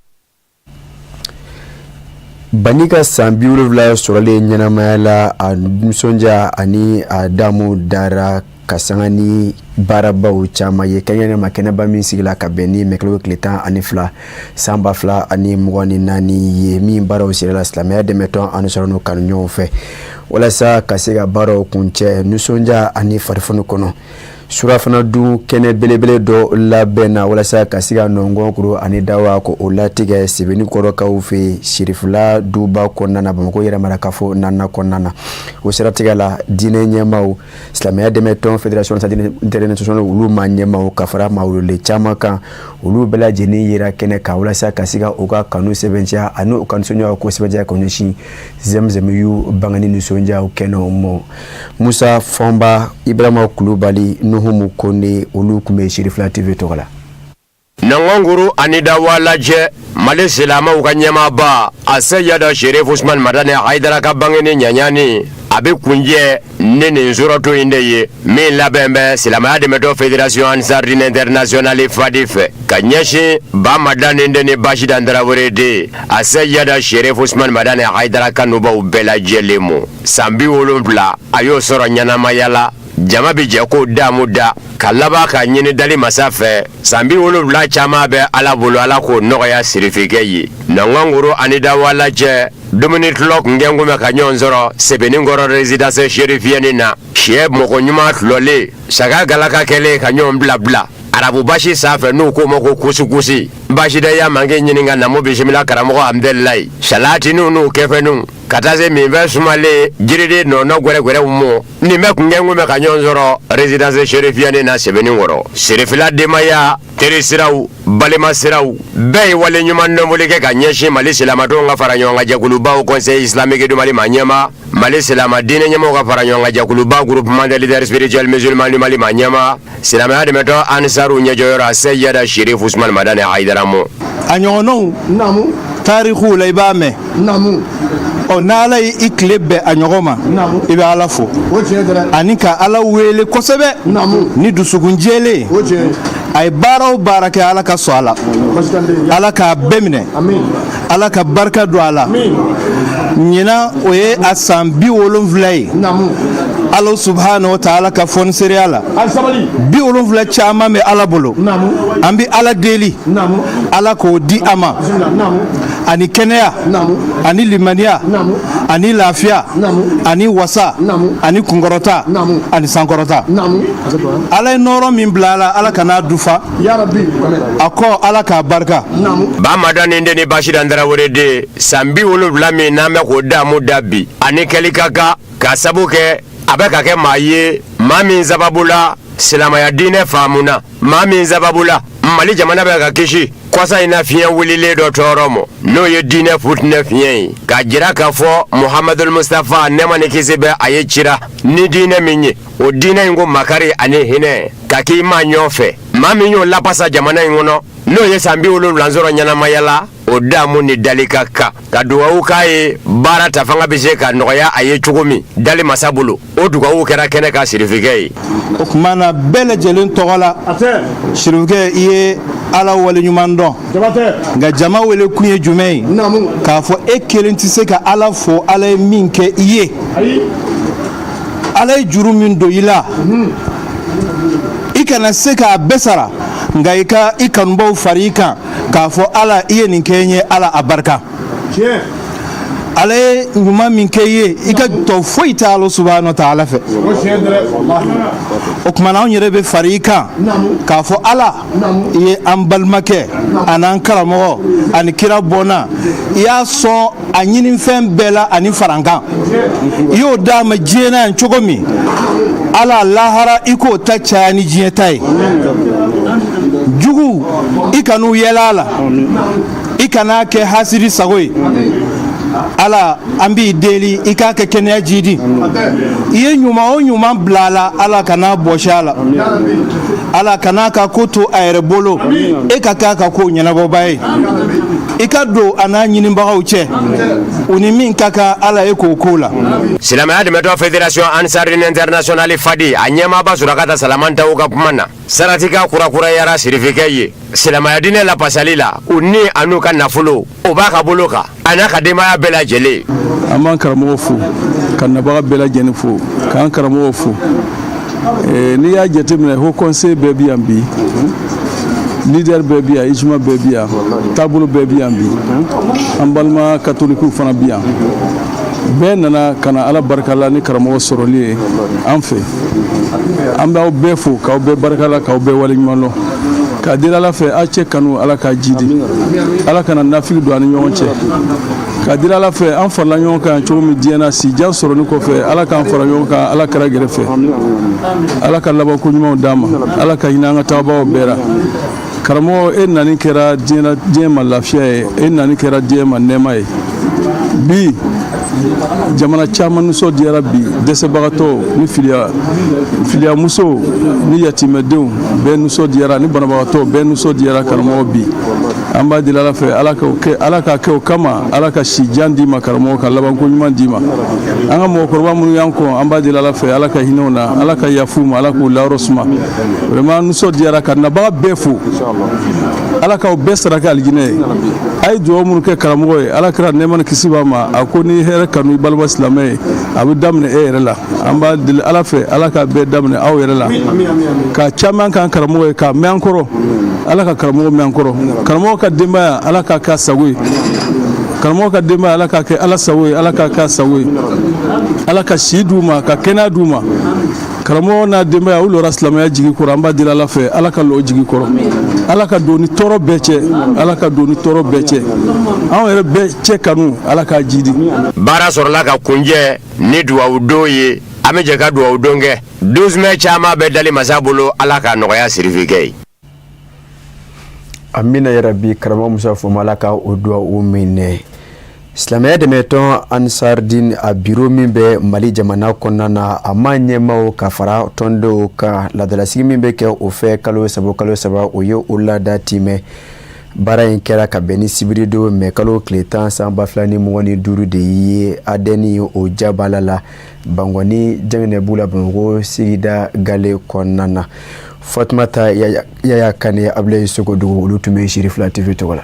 Bani ka san 70 sɔrɔlen ɲɛnamaya la, a nisɔndiya ani a damu dara ka sanga ni baarabaw caman ye, kɛrɛnkɛrɛnnenya ma kɛnɛba min sigila ka bɛn ni mɛkalo tile 12 san 2024 ye, min baaraw sirila silamɛya dɛmɛtɔn ani sɔrɔ n'u kanu ɲɔgɔn fɛ walasa ka se ka baaraw kuncɛ nisɔndiya ani farifoni kɔnɔ. Surafana dun kɛnɛ belebele dɔ labɛnna walasa ka se ka nɔngɔn kuru ani dawa ko o latigɛ Sebenikɔrɔkaw fɛ Sirifila duba kɔnɔna na, Bamakɔ yɛrɛ marakafo naaninan kɔnɔna na. O siratigɛ la, diinɛ ɲɛmaaw, silamɛya dɛmɛtɔn Fédération internationale olu ma ɲɛmaaw, ka fara maa welelen caman kan, olu bɛɛ lajɛlen yera kɛnɛ kan walasa ka se ka u ka kanu sɛbɛntiya ani u ka nisɔndiya ko sɛbɛntiya ka ɲɛsin Zemzemiyu bangeni nisɔndiyaw kɛnɛw ma. Musa Fɔnba, Ibrahima Kulubali, Nuhumu Kone, olu tun bɛ Sirifila TV tɔgɔ la. Nɔngɔnkuru ani dawa lajɛ, Mali silamɛw ka ɲɛmaaba a Seyida Sherif Usman Madani Hayidara ka bangeni ɲaɲani, a bɛ kuncɛ ni nin suratu in de ye, min labɛn bɛ silamɛya dɛmɛtɔn Fédération Ansar Dine Internationale FADI fɛ ka ɲɛsin Ba Madani den ni Basidan Tarawele den a Seyida Sherif Usman Madani Hayidara kanubaw bɛɛ lajɛlen ma. San 70 a y'o sɔrɔ ɲɛnamaya la. Jama bɛ jɛ k'o damu da ka laban ka ɲini dali masa fɛ. San 70 caman bɛ Ala bolo, Ala k'o nɔgɔya sirifikɛ ye. Nɔngɔnkuru ani dawa lajɛ, dumuni tulɔ kun kɛ kun bɛ ka ɲɔgɔn sɔrɔ Sebenikɔrɔ résidence chérifienne na. Sɛ mɔgɔ ɲuman tulɔlen, saga galaka kɛlen ka ɲɔgɔn bila bila arabu basi sanfɛ, n'u k'o ma ko kusukusi. Basidaya manke ɲininka namu bisimila karamɔgɔ Hamdalayi, salatiniw n'u kɛfɛnw, ka taa se minfɛn sumalen jiriden nɔnɔ gwɛrɛgwɛrɛw mɔ. Nin bɛɛ kun kɛ kun bɛ ka ɲɔgɔn sɔrɔ résidence chérifienne na Sebenikɔrɔ. Sirifila denbaya, teri siraw, balima siraw, bɛɛ ye wale ɲuman dɔnfoli kɛ ka ɲɛsin Mali silamatɔnw ka fara ɲɔgɔn kan jɛkulubaw Conseil islamique du Mali ma ɲɛma, Mali silama diinɛ ɲɛmɔgɔw ka fara ɲɔgɔn kan jɛkuluba Groupement des leaders spirituels musulmans du Mali ma ɲɛma, silamɛya dɛmɛtɔn Ansaru ɲɛjɔyɔrɔ a Seyida Sherif Usman Madani Hayidara mɔ. A ɲɔgɔnnaw tarikuw la, i b'a mɛn. Ɔ, n'Ala ye i tile bɛn a ɲɔgɔn ma, i bɛ Ala fo ani ka Ala wele kosɛbɛ ni dusukun jɛlen. A ye baara o baara kɛ, Ala ka sɔn a la, Ala k'a bɛɛ minɛ, Ala ka barika don a la. Ɲinan, o ye a san 70 ye. Ala subhanahu wa taala ka fɔnisereya la, 70 caman bɛ Ala bolo. An bɛ Ala deli, Ala k'o di a ma, ani kɛnɛya ani limaniya ani lafiya ani wasa ani kunkɔrɔta ani sankɔrɔta. Ala ye nɔɔrɔ min bila a la, Ala kan'a dufa a kɔ, Ala k'a barika. Ba Madani den ni Basidan Tarawele den, san 70 min n'an bɛ k'o damu da bi, ani kɛli ka kan ka sabu kɛ a bɛ ka kɛ maa ye, maa min sababu la silamɛya diinɛ faamuna, maa min sababu la Mali jamana bɛ ka kisi. Kɔsa in na fiɲɛ wulilen dɔ tɔɔrɔ mɔ, n'o ye diinɛ futinɛ fiɲɛ ye, k'a jira k'a fɔ Muhamadul Mustafa, nɛɛma ni kisi bɛ a ye, cira ni diinɛ min ye, o diinɛ in ko makari ani hinɛ ka k'i maa ɲɔgɔn fɛ. Maa min y'o lapasa jamana in kɔnɔ, n'o ye san 70 sɔrɔ ɲɛnamaya la, o damu ni dali ka kan ka dugawu k'a ye, baara ta fanga bɛ se ka nɔgɔya a ye cogo min dali masa bolo. O dugawu kɛra kɛnɛ kan sirifikɛ ye. O tuma na, bɛɛ lajɛlen tɔgɔ la, sirifikɛ, i ye Ala waleɲuman dɔn. Nka jama wele kun ye jumɛn ye? K'a fɔ e kelen tɛ se ka Ala fo Ala ye min kɛ i ye, Ala ye juru min don i la, i kana se k'a bɛɛ sara, nka i ka i kanubaw fara i kan k'a fɔ Ala, i ye nin kɛ n ye, Ala a barika. Ala ye ɲuman min kɛ i ye, i ka tɔ foyi tɛ Ala subahana taala fɛ. O tuma na, anw yɛrɛ bɛ fara i kan k'a fɔ Ala, i ye an balimakɛ an'an karamɔgɔ ani kira bɔnna, i y'a sɔn a ɲinifɛn bɛɛ la ani farankan, i y'o d'a ma diɲɛ na yan cogo min, Ala, lahara i k'o ta caya ni diɲɛ ta ye. Jugu, i kan'u yɛlɛ a la, i kan'a kɛ hasidi sago ye. Ala, an b'i deli, i k'a kɛ kɛnɛya jidi. I ye ɲuman o ɲuman bila a la, Ala kan'a bɔsi a la. Ala kan'a ka ko to a yɛrɛ bolo, e ka k'a ka ko ɲɛnabɔba ye. I ka don a n'a ɲinibagaw cɛ, u ni min ka kan, Ala, e k'o ko la. Silamɛya dɛmɛtɔn Fédération Ansardine Internationale Fadi, a ɲɛmaaba Surakata Salamantaw ka kuma na, saratika kurakurayara sirifikɛ ye silamɛya diinɛ lapasali la. U ni a n'u ka nafolo, o b'a ka bolo kan, a n'a ka denbaya bɛɛ lajɛlen. An b'an karamɔgɔ fo, ka nabaga bɛɛ lajɛlen fo, k'an karamɔgɔ fo. N'i y'a jateminɛ, haut conseil bɛɛ bi yan bi, leader bɛɛ bi yan, ijima bɛɛ bi yan, taabolo bɛɛ bi yan bi, an balima katolikiw fana bi yan. Bɛɛ nana ka na Ala barika la ni karamɔgɔ sɔrɔli ye an fɛ. An b'aw bɛɛ fo, k'aw bɛɛ barika la, k'aw bɛɛ waleɲuman dɔn, k'a deli Ala fɛ, aw cɛ kanu, Ala k'a jidi, Ala kana nafigi don an ni ɲɔgɔn cɛ. K'a deli Ala fɛ, an farala ɲɔgɔn kan cogo min diɲɛ na, si jan sɔrɔni kɔfɛ, Ala k'an fara ɲɔgɔn kan Ala kira gɛrɛfɛ. Ala ka labanko ɲumanw d'an ma, Ala ka hinɛ an ka taabagaw bɛɛ la. Karamɔgɔ, e nani kɛra diɲɛ ma lafiya ye, e nani kɛra diɲɛ ma nɛɛma ye. Bi jamana caman nisɔndiyara bi, dɛsɛbagatɔw ni filiyamusow ni yatimɛdenw bɛɛ nisɔndiyara, ni banabagatɔw bɛɛ nisɔndiyara. Karamɔgɔ, bi an b'a deli Ala fɛ, Ala k'o kɛ, Ala k'a kɛ o kama, Ala ka si jan d'i ma karamɔgɔ, ka labanko ɲuman d'i ma. An ka mɔgɔkɔrɔba minnu y'an kɔn, an b'a deli Ala fɛ, Ala ka hinɛ u na, Ala ka yaf'u ma, Ala k'u layɔrɔ suma. Vraiment, an nisɔndiyara ka nabaga bɛɛ fo. Ala k'aw bɛɛ sara kɛ alijinɛ ye. A ye dugawu minnu kɛ karamɔgɔ ye, Ala kira, nɛɛma ni kisi b'a ma, a ko n'i hɛrɛ kanu i balima silamɛ ye, a bɛ daminɛ e yɛrɛ la. An b'a deli Ala fɛ, Ala k'a bɛɛ daminɛ aw yɛrɛ la, ka caman k'an karamɔgɔ ye, k'a mɛn an kɔrɔ. Ala ka karamɔgɔ mɛn an kɔrɔ. Karamɔgɔ ka denbaya, Ala k'a k'a sago ye. Karamɔgɔ ka denbaya, Ala k'a kɛ Ala sago ye, Ala k'a k'a sago ye. Ala ka si d'u ma, ka kɛnɛya d'u ma. Karamɔgɔ n'a denbaya, u lɔra silamɛya jigi kɔrɔ. An b'a deli Ala fɛ, Ala ka lɔ jigi kɔrɔ, Ala ka don ni tɔɔrɔ bɛɛ cɛ, Ala ka don ni tɔɔrɔ bɛɛ cɛ. Anw yɛrɛ bɛɛ cɛ kanu, Ala k'a jidi. Baara sɔrɔla ka kuncɛ ni duwawu don ye. An bɛ jɛ ka duwawu don kɛ. 12 mai caman bɛ dali masa bolo, Ala ka nɔgɔya sirifikɛ ye. Amina yarabi. Karamɔgɔ Musa Foma, Ala ka o duwawu minɛ. Silamɛya dɛmɛtɔn Ansardin, a biro min bɛ Mali jamana kɔnɔna na, a ma ɲɛmaw ka fara tɔndenw kan, laadalasigi min bɛ kɛ o fɛ kalo saba kalo saba, o ye o laada timɛ. Baara in kɛra ka bɛn ni sibiridon mɛ kalo tile 10 san 2025 de ye, adn o jabala la, Bankɔni Jɛngɛnɛbu la, Bamakɔ sigida gale kɔnɔna na. Fatumata Yaya Kane, Abulayi Sogodugu, olu tun bɛ Sirifila TV tɔgɔ la.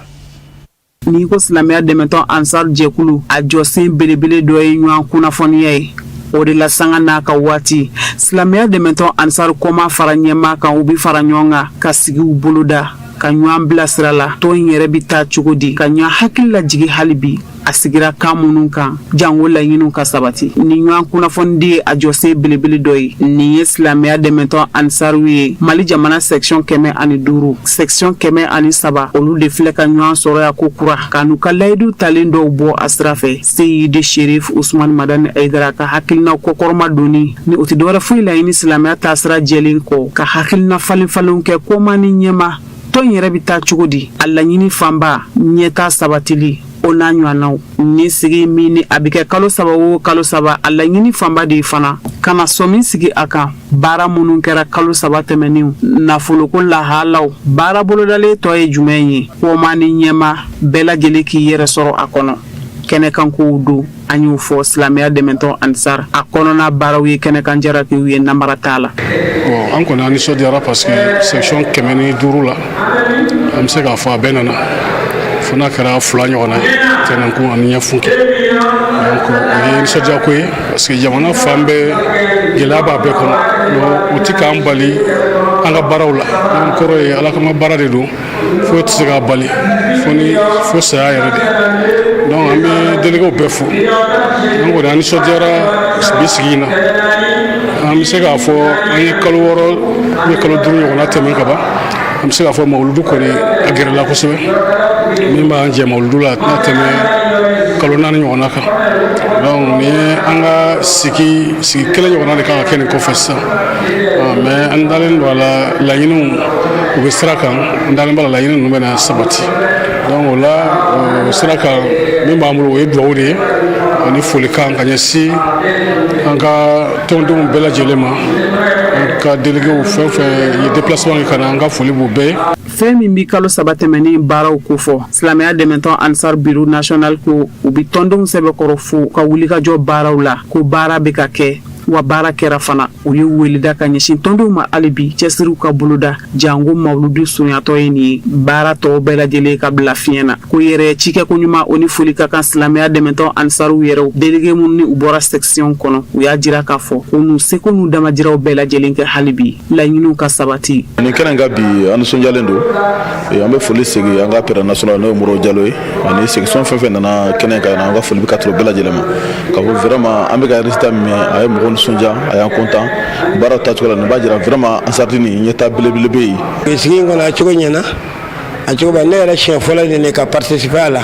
N'i ko silamɛya dɛmɛtɔn Ansar jɛkulu, a jɔsen belebele dɔ ye ɲɔgɔn kunnafoniya ye. O de la, sanga n'a ka waati, silamɛya dɛmɛtɔn Ansar kɔma fara ɲɛmaa kan, u bɛ fara ɲɔgɔn kan ka sigiw boloda, ka ɲɔgɔn bilasira la tɔn in yɛrɛ bɛ taa cogo di, ka ɲɔgɔn hakili lajigin hali bi a sigira kan minnu kan, jango laɲiniw ka sabati. Ni ɲɔgɔn kunnafonidi ye a jɔsen belebele dɔ ye. Nin ye silamɛya dɛmɛtɔn Ansaru ye Mali jamana section 105, section 103, olu de filɛ ka ɲɔgɔn sɔrɔ yan ko kura, ka n'u ka layidu talen dɔw bɔ a sira fɛ. Seyidi Sherif Usman Madani Ayidara ka hakilina kɔkɔrɔma donni ni o tɛ dɔwɛrɛ foyi laɲini silamɛya taasira jɛlen kɔ, ka hakilina falen falenw kɛ kɔma ni ɲɛma. Tɔn yɛrɛ bɛ taa cogo di? A laɲini fanba, ɲɛtaa sabatili, o n'a ɲɔgɔnnaw. Ni sigi min ni a bɛ kɛ kalo 3 o kalo 3, a laɲini fanba de ye fana ka na sɔmi sigi a kan baara minnu kɛra kalo 3 tɛmɛnenw, nafoloko lahalaw, baara bolodalen tɔ ye jumɛn ye, kɔma ni ɲɛma bɛɛ lajɛlen k'i yɛrɛ sɔrɔ a kɔnɔ. Kɛnɛkankow don, an y'o fɔ. Silamɛya dɛmɛtɔn Ansar, a kɔnɔna baaraw ye kɛnɛkan jarakiw ye, namara t'a la. Bon, an kɔni, an nisɔndiyara parce que section 105 la, an bɛ se k'a fɔ a bɛɛ nana, fo n'a kɛra fila ɲɔgɔnna ye, Tɛnɛnkun ani Ɲɛfunke. Donc o ye nisɔndiya ko ye parce que jamana fan bɛɛ, gɛlɛya b'a bɛɛ kɔnɔ. Donc o ti k'an bali an ka baaraw la. Donc kɔrɔ ye, Ala kama baara de don, foyi tɛ se k'a bali fo ni fo saya yɛrɛ de. Donc an bɛ déléguéw bɛɛ fo. An kɔni, an nisɔndiyara bi sigi in na. An bɛ se k'a fɔ an ye kalo 6 ou kalo 5 ɲɔgɔnna tɛmɛ ka ban. An bɛ se k'a fɔ mawuludu kɔni a gɛrɛla kosɛbɛ. Min b'an jɛ mawuludu la, a tɛna tɛmɛ kalo 4 ɲɔgɔnna kan. Donc nin ye an ka sigi sigi kelen ɲɔgɔnna de kan ka kɛ nin kɔfɛ sisan. Mais an dalen don a la, laɲiniw u bɛ sira kan. An dalen b'a la, laɲini ninnu bɛna sabati. Donc o la, o sira kan, min b'an bolo, o ye dugawu de ye ani folikan ka ɲɛsin an ka tɔndenw bɛɛ lajɛlen ma. An ka déléguéw fɛn fɛn ye déplacement kɛ ka na, an ka foli b'u bɛɛ ye. Fɛn min bɛ kalo 3 tɛmɛnen baaraw kofɔ, silamɛya dɛmɛtɔn Ansar bureau national ko u bɛ tɔndenw sɛbɛkɔrɔ fo ka wulikajɔ baaraw la, ko baara bɛ ka kɛ, wa baara kɛra fana. U ye weleda ka ɲɛsin tɔndenw ma hali bi, cɛsiriw ka boloda, jango mawuludu surunyatɔ ye nin ye, baara tɔw bɛɛ lajɛlen ka bila fiɲɛ na. Ko yɛrɛ cikɛko ɲuman, o ni foli ka kan silamɛya dɛmɛtɔn Ansaruw yɛrɛw délégué minnu ni u bɔra section kɔnɔ. U y'a jira k'a fɔ ko n'u seko n'u damajiraw bɛɛ lajɛlen kɛ, hali bi laɲiniw ka sabati. Nin kɛnɛ ka bi, an nisɔndiyalen don. An bɛ foli segin an ka président national, n'o ye Modibo Jalo ye, ani section fɛn fɛn nana kɛnɛ kan. An ka foli bɛ ka tɛmɛ bɛɛ lajɛlen ma k'a fɔ vraiment an bɛ ka résultat min, a ye mɔgɔw nisɔndiya, a y'an content baara taacogo la. Nin b'a jira vraiment Ansardini ɲɛtaa belebele bɛ yen. Sigi in kɔnɔ, a cogo ɲɛna, a cogo ba. Ne yɛrɛ siɲɛ fɔlɔ de ne ka participer a la.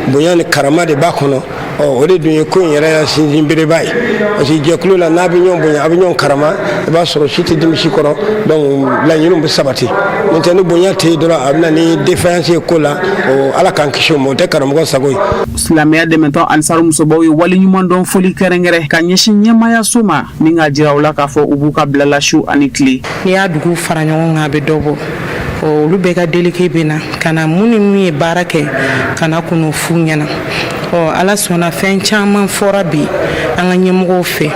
Bonya ni karama de b'a kɔnɔ. Ɔ, o de dun ye ko in yɛrɛ sinsin bereba ye, parce que jɛkulu la, n'a bɛ ɲɔgɔn bonya, a bɛ ɲɔgɔn karama, i b'a sɔrɔ si tɛ dimi si kɔrɔ. Donc laɲiniw bɛ sabati. N'o tɛ, ni bonya tɛ yen dɔrɔn, a bɛ na ni défaillance ye ko la. O, Ala k'an kisi o ma, o tɛ karamɔgɔ sago ye. Silamɛya dɛmɛtɔn Ansaru musobaw ye waleɲumandɔn foli kɛrɛnkɛrɛn ka ɲɛsin ɲɛmayaso ma, ni k'a jira u la k'a fɔ u b'u ka bilala su ani tile. N'i y'a dugu fara ɲɔgɔn kan, a bɛ dɔ bɔ. Olu bɛɛ ka délégué bɛ na ka na, mun ni mun ye baara kɛ, ka na kun'o f'u ɲɛna. Ɔ, Ala sɔnna, fɛn caman fɔra bi an ka ɲɛmɔgɔw fɛ,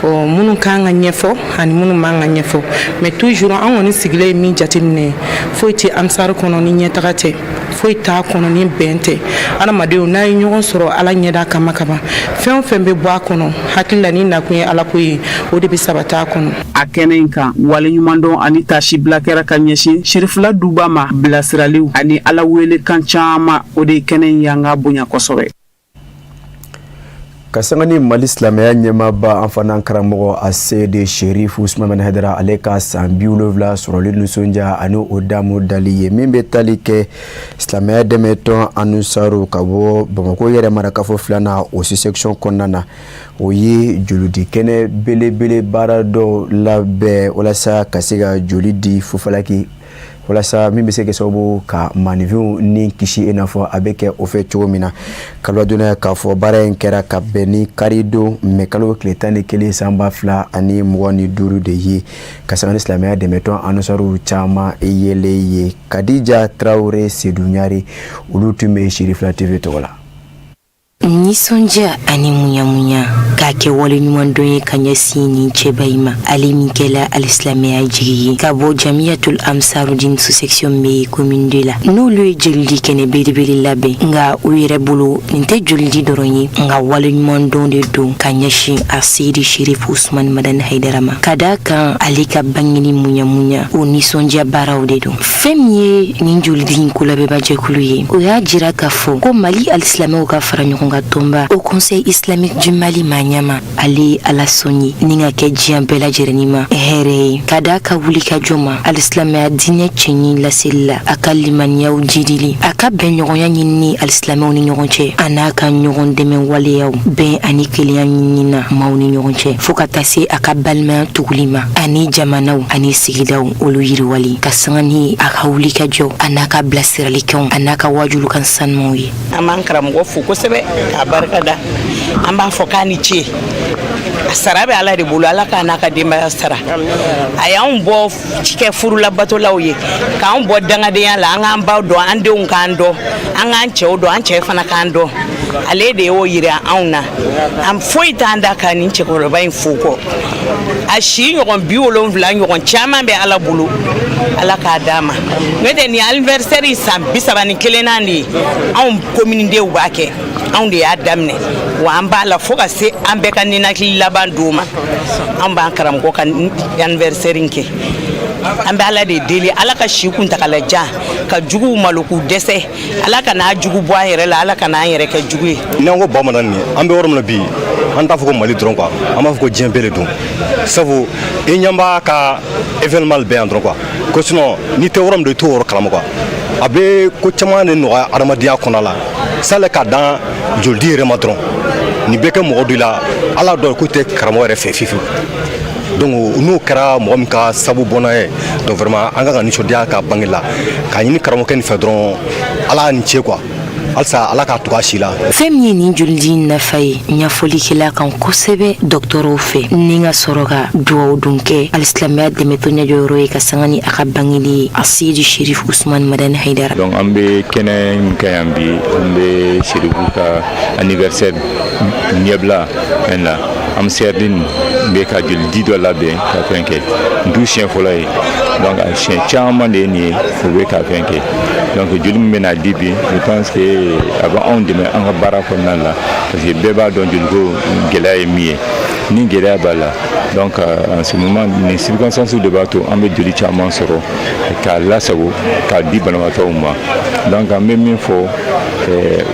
ɔ, minnu kan ka ɲɛfɔ ani minnu man ka ɲɛfɔ. Mais toujours, an kɔni sigilen ye min jateminɛ, foyi tɛ Ansari kɔnɔ ni ɲɛtaga tɛ, foyi t'a kɔnɔ ni bɛn tɛ. Adamadenw n'a ye ɲɔgɔn sɔrɔ Ala ɲɛda kama kaban, fɛn o fɛn bɛ bɔ a kɔnɔ, hakili la ni nakun ye Alako ye, o de bɛ sabati a kɔnɔ. A kɛnɛ in kan, waleɲumandɔn ani tasibila kɛra ka ɲɛsin Sherifila Duba ma. Bilasiraliw ani Ala wele kan caman, o de ye kɛnɛ in yanga bonya kosɛbɛ. Ka sanga ni Mali silamɛya ɲɛmaaba, an fana karamɔgɔ Aseyidi Sherifu Usumani Hayidara, ale ka san 70 sɔrɔli nisɔndiya ani o damu dali ye, min bɛ tali kɛ silamɛya dɛmɛtɔn Anusaru ka bɔ Bamakɔ yɛrɛ marakafo filanan, o section kɔnɔna na, o ye jolidi kɛnɛ belebele baara dɔw labɛn walasa ka se ka joli di fufalaki, walasa min bɛ se kɛ sababu ka maaninfinw ni kisi, i n'a fɔ a bɛ kɛ o fɛ cogo min na. Kaladonna k'a fɔ baara in kɛra ka bɛn ni karidon mɛ kalo tile 11 san 2025 de ye, ka sanga ni silamɛya dɛmɛtɔn Anusaru caman yelen ye. Kadija Tarawele, Sedu Ɲari, olu tun bɛ Sirifila TV tɔgɔ la. Nisɔndiya ani muɲamuɲa k'a kɛ waleɲumandɔn ye ka ɲɛsin nin cɛba in ma, ale min kɛla alisilamɛya jigi ye, ka bɔ Jamiyatul Amsarudin sous-section bɛ commune 2 la, n'olu ye jolidi kɛnɛ belebele labɛn. Nka u yɛrɛ bolo, nin tɛ jolidi dɔrɔn ye, nka waleɲumandɔn de don ka ɲɛsin a Seyidi Sherif Usman Madani Hayidara ma, ka da kan ale ka bangeni muɲamuɲa, o nisɔndiya baaraw de don. Fɛn min ye nin jolidi in kolabɛnbajɛkulu ye, o y'a jira k'a fɔ ko Mali alisilamɛw ka fara ɲɔgɔn kan. ɲɔgɔn tɔnba Haut Conseil islamique du Mali maa ɲɛmaa ale ye ala sɔn ye ni ka kɛ diɲɛ bɛɛ lajɛrɛnin ma hɛrɛ ye ka da a ka wulikajɔ ma alisilamɛya diinɛ cɛɲi laseli la a ka limaniyaw jidili a ka bɛnɲɔgɔnya ɲinini alisilamɛw ni ɲɔgɔn cɛ a n'a ka ɲɔgɔn dɛmɛ waleyaw bɛn ani kelenya ɲinini na maaw ni ɲɔgɔn cɛ fo ka taa se a ka balimaya tuguli ma ani jamanaw ani sigidaw olu yiriwali ka sanga ni a ka wulikajɔ a n'a ka bilasiralikɛw a n'a ka wajulukan sanumaw ye an b'an karamɔgɔ fo kosɛbɛ k'a barika da an b'a fɔ k'a ni ce a sara bɛ ala de bolo ala k'a n'a ka denbaya sara a y'anw bɔ kɛ furulabatolaw ye k'anw bɔ dangadenya la an k'an baw dɔn an denw k'an dɔn an k'an cɛw dɔn an cɛ fana k'an dɔn ale de y'o yira anw na an foyi t'an da ka nin cɛkɔrɔba in fo kɔ a si ɲɔgɔn 70 ɲɔgɔn caman bɛ ala bolo ala k'a d'a ma n'o tɛ nin anniversaire san 31nan de ye anw kominidenw b'a kɛ anw de y'a daminɛ wa an b'a la fo ka se an bɛɛ ka ninakili laban don ma an b'an karamɔgɔ ka anniversaire in kɛ an bɛ ala de deli ala ka si kuntagala jan ka juguw malo k'u dɛsɛ ala ka n'a jugu bɔ an yɛrɛ la ala ka n'an yɛrɛ kɛ jugu ye n'an ko Ba Madani an bɛ yɔrɔ min na bi an t'a fɔ ko mali dɔrɔn quoi an b'a fɔ ko diɲɛ bɛɛ de don sabu i ɲɛ b'a ka événement bɛɛ yan dɔrɔn quoi ko sinon n'i tɛ yɔrɔ min don i t'o yɔrɔ kalama quoi a bɛ ko caman de nɔgɔya adamadenya kɔnɔ la sale ka dan jolidi yɛrɛ ma dɔrɔn nin bɛ kɛ mɔgɔ dɔ la ala dɔn k'u tɛ karamɔgɔ yɛrɛ fɛ fiyewu donc n'o kɛra mɔgɔ min ka sabu bɔnna ye donc vraiment an kan ka nisɔndiya ka bange la k'a ɲini karamɔgɔkɛ nin fɛ dɔrɔn ala ni ce quoi halisa ala k'a tugu a si la fɛn min ye nin jolidi nafa ye ɲɛfɔli kɛla kan kosɛbɛ dɔgɔtɔrɔw fɛ ni ka sɔrɔ ka dugawu don kɛ alisilamɛya dɛmɛtɔn ɲɛjɔyɔrɔ ye ka sanga ni a ka bangeli ye aseyidi sherif usman madani haidara donc an bɛ kɛnɛ min kan yan bi an bɛ sherifu ka anniversaire ɲɛbila fɛn la Ansardine bɛ ka jolidi dɔ labɛn ka fɛn kɛ nin t'u siɲɛ fɔlɔ ye donc a siɲɛ caman de ye nin ye u bɛ ka fɛn kɛ donc joli min bɛna di bi je pense que a bɛ anw dɛmɛ an ka baara kɔnɔna la parce que bɛɛ b'a dɔn joliko gɛlɛya ye min ye ni gɛlɛya b'a la donc en ce moment nin circonstance de b'a to an bɛ joli caman sɔrɔ k'a lasago k'a di banabaatɔw ma donc an bɛ min fɔ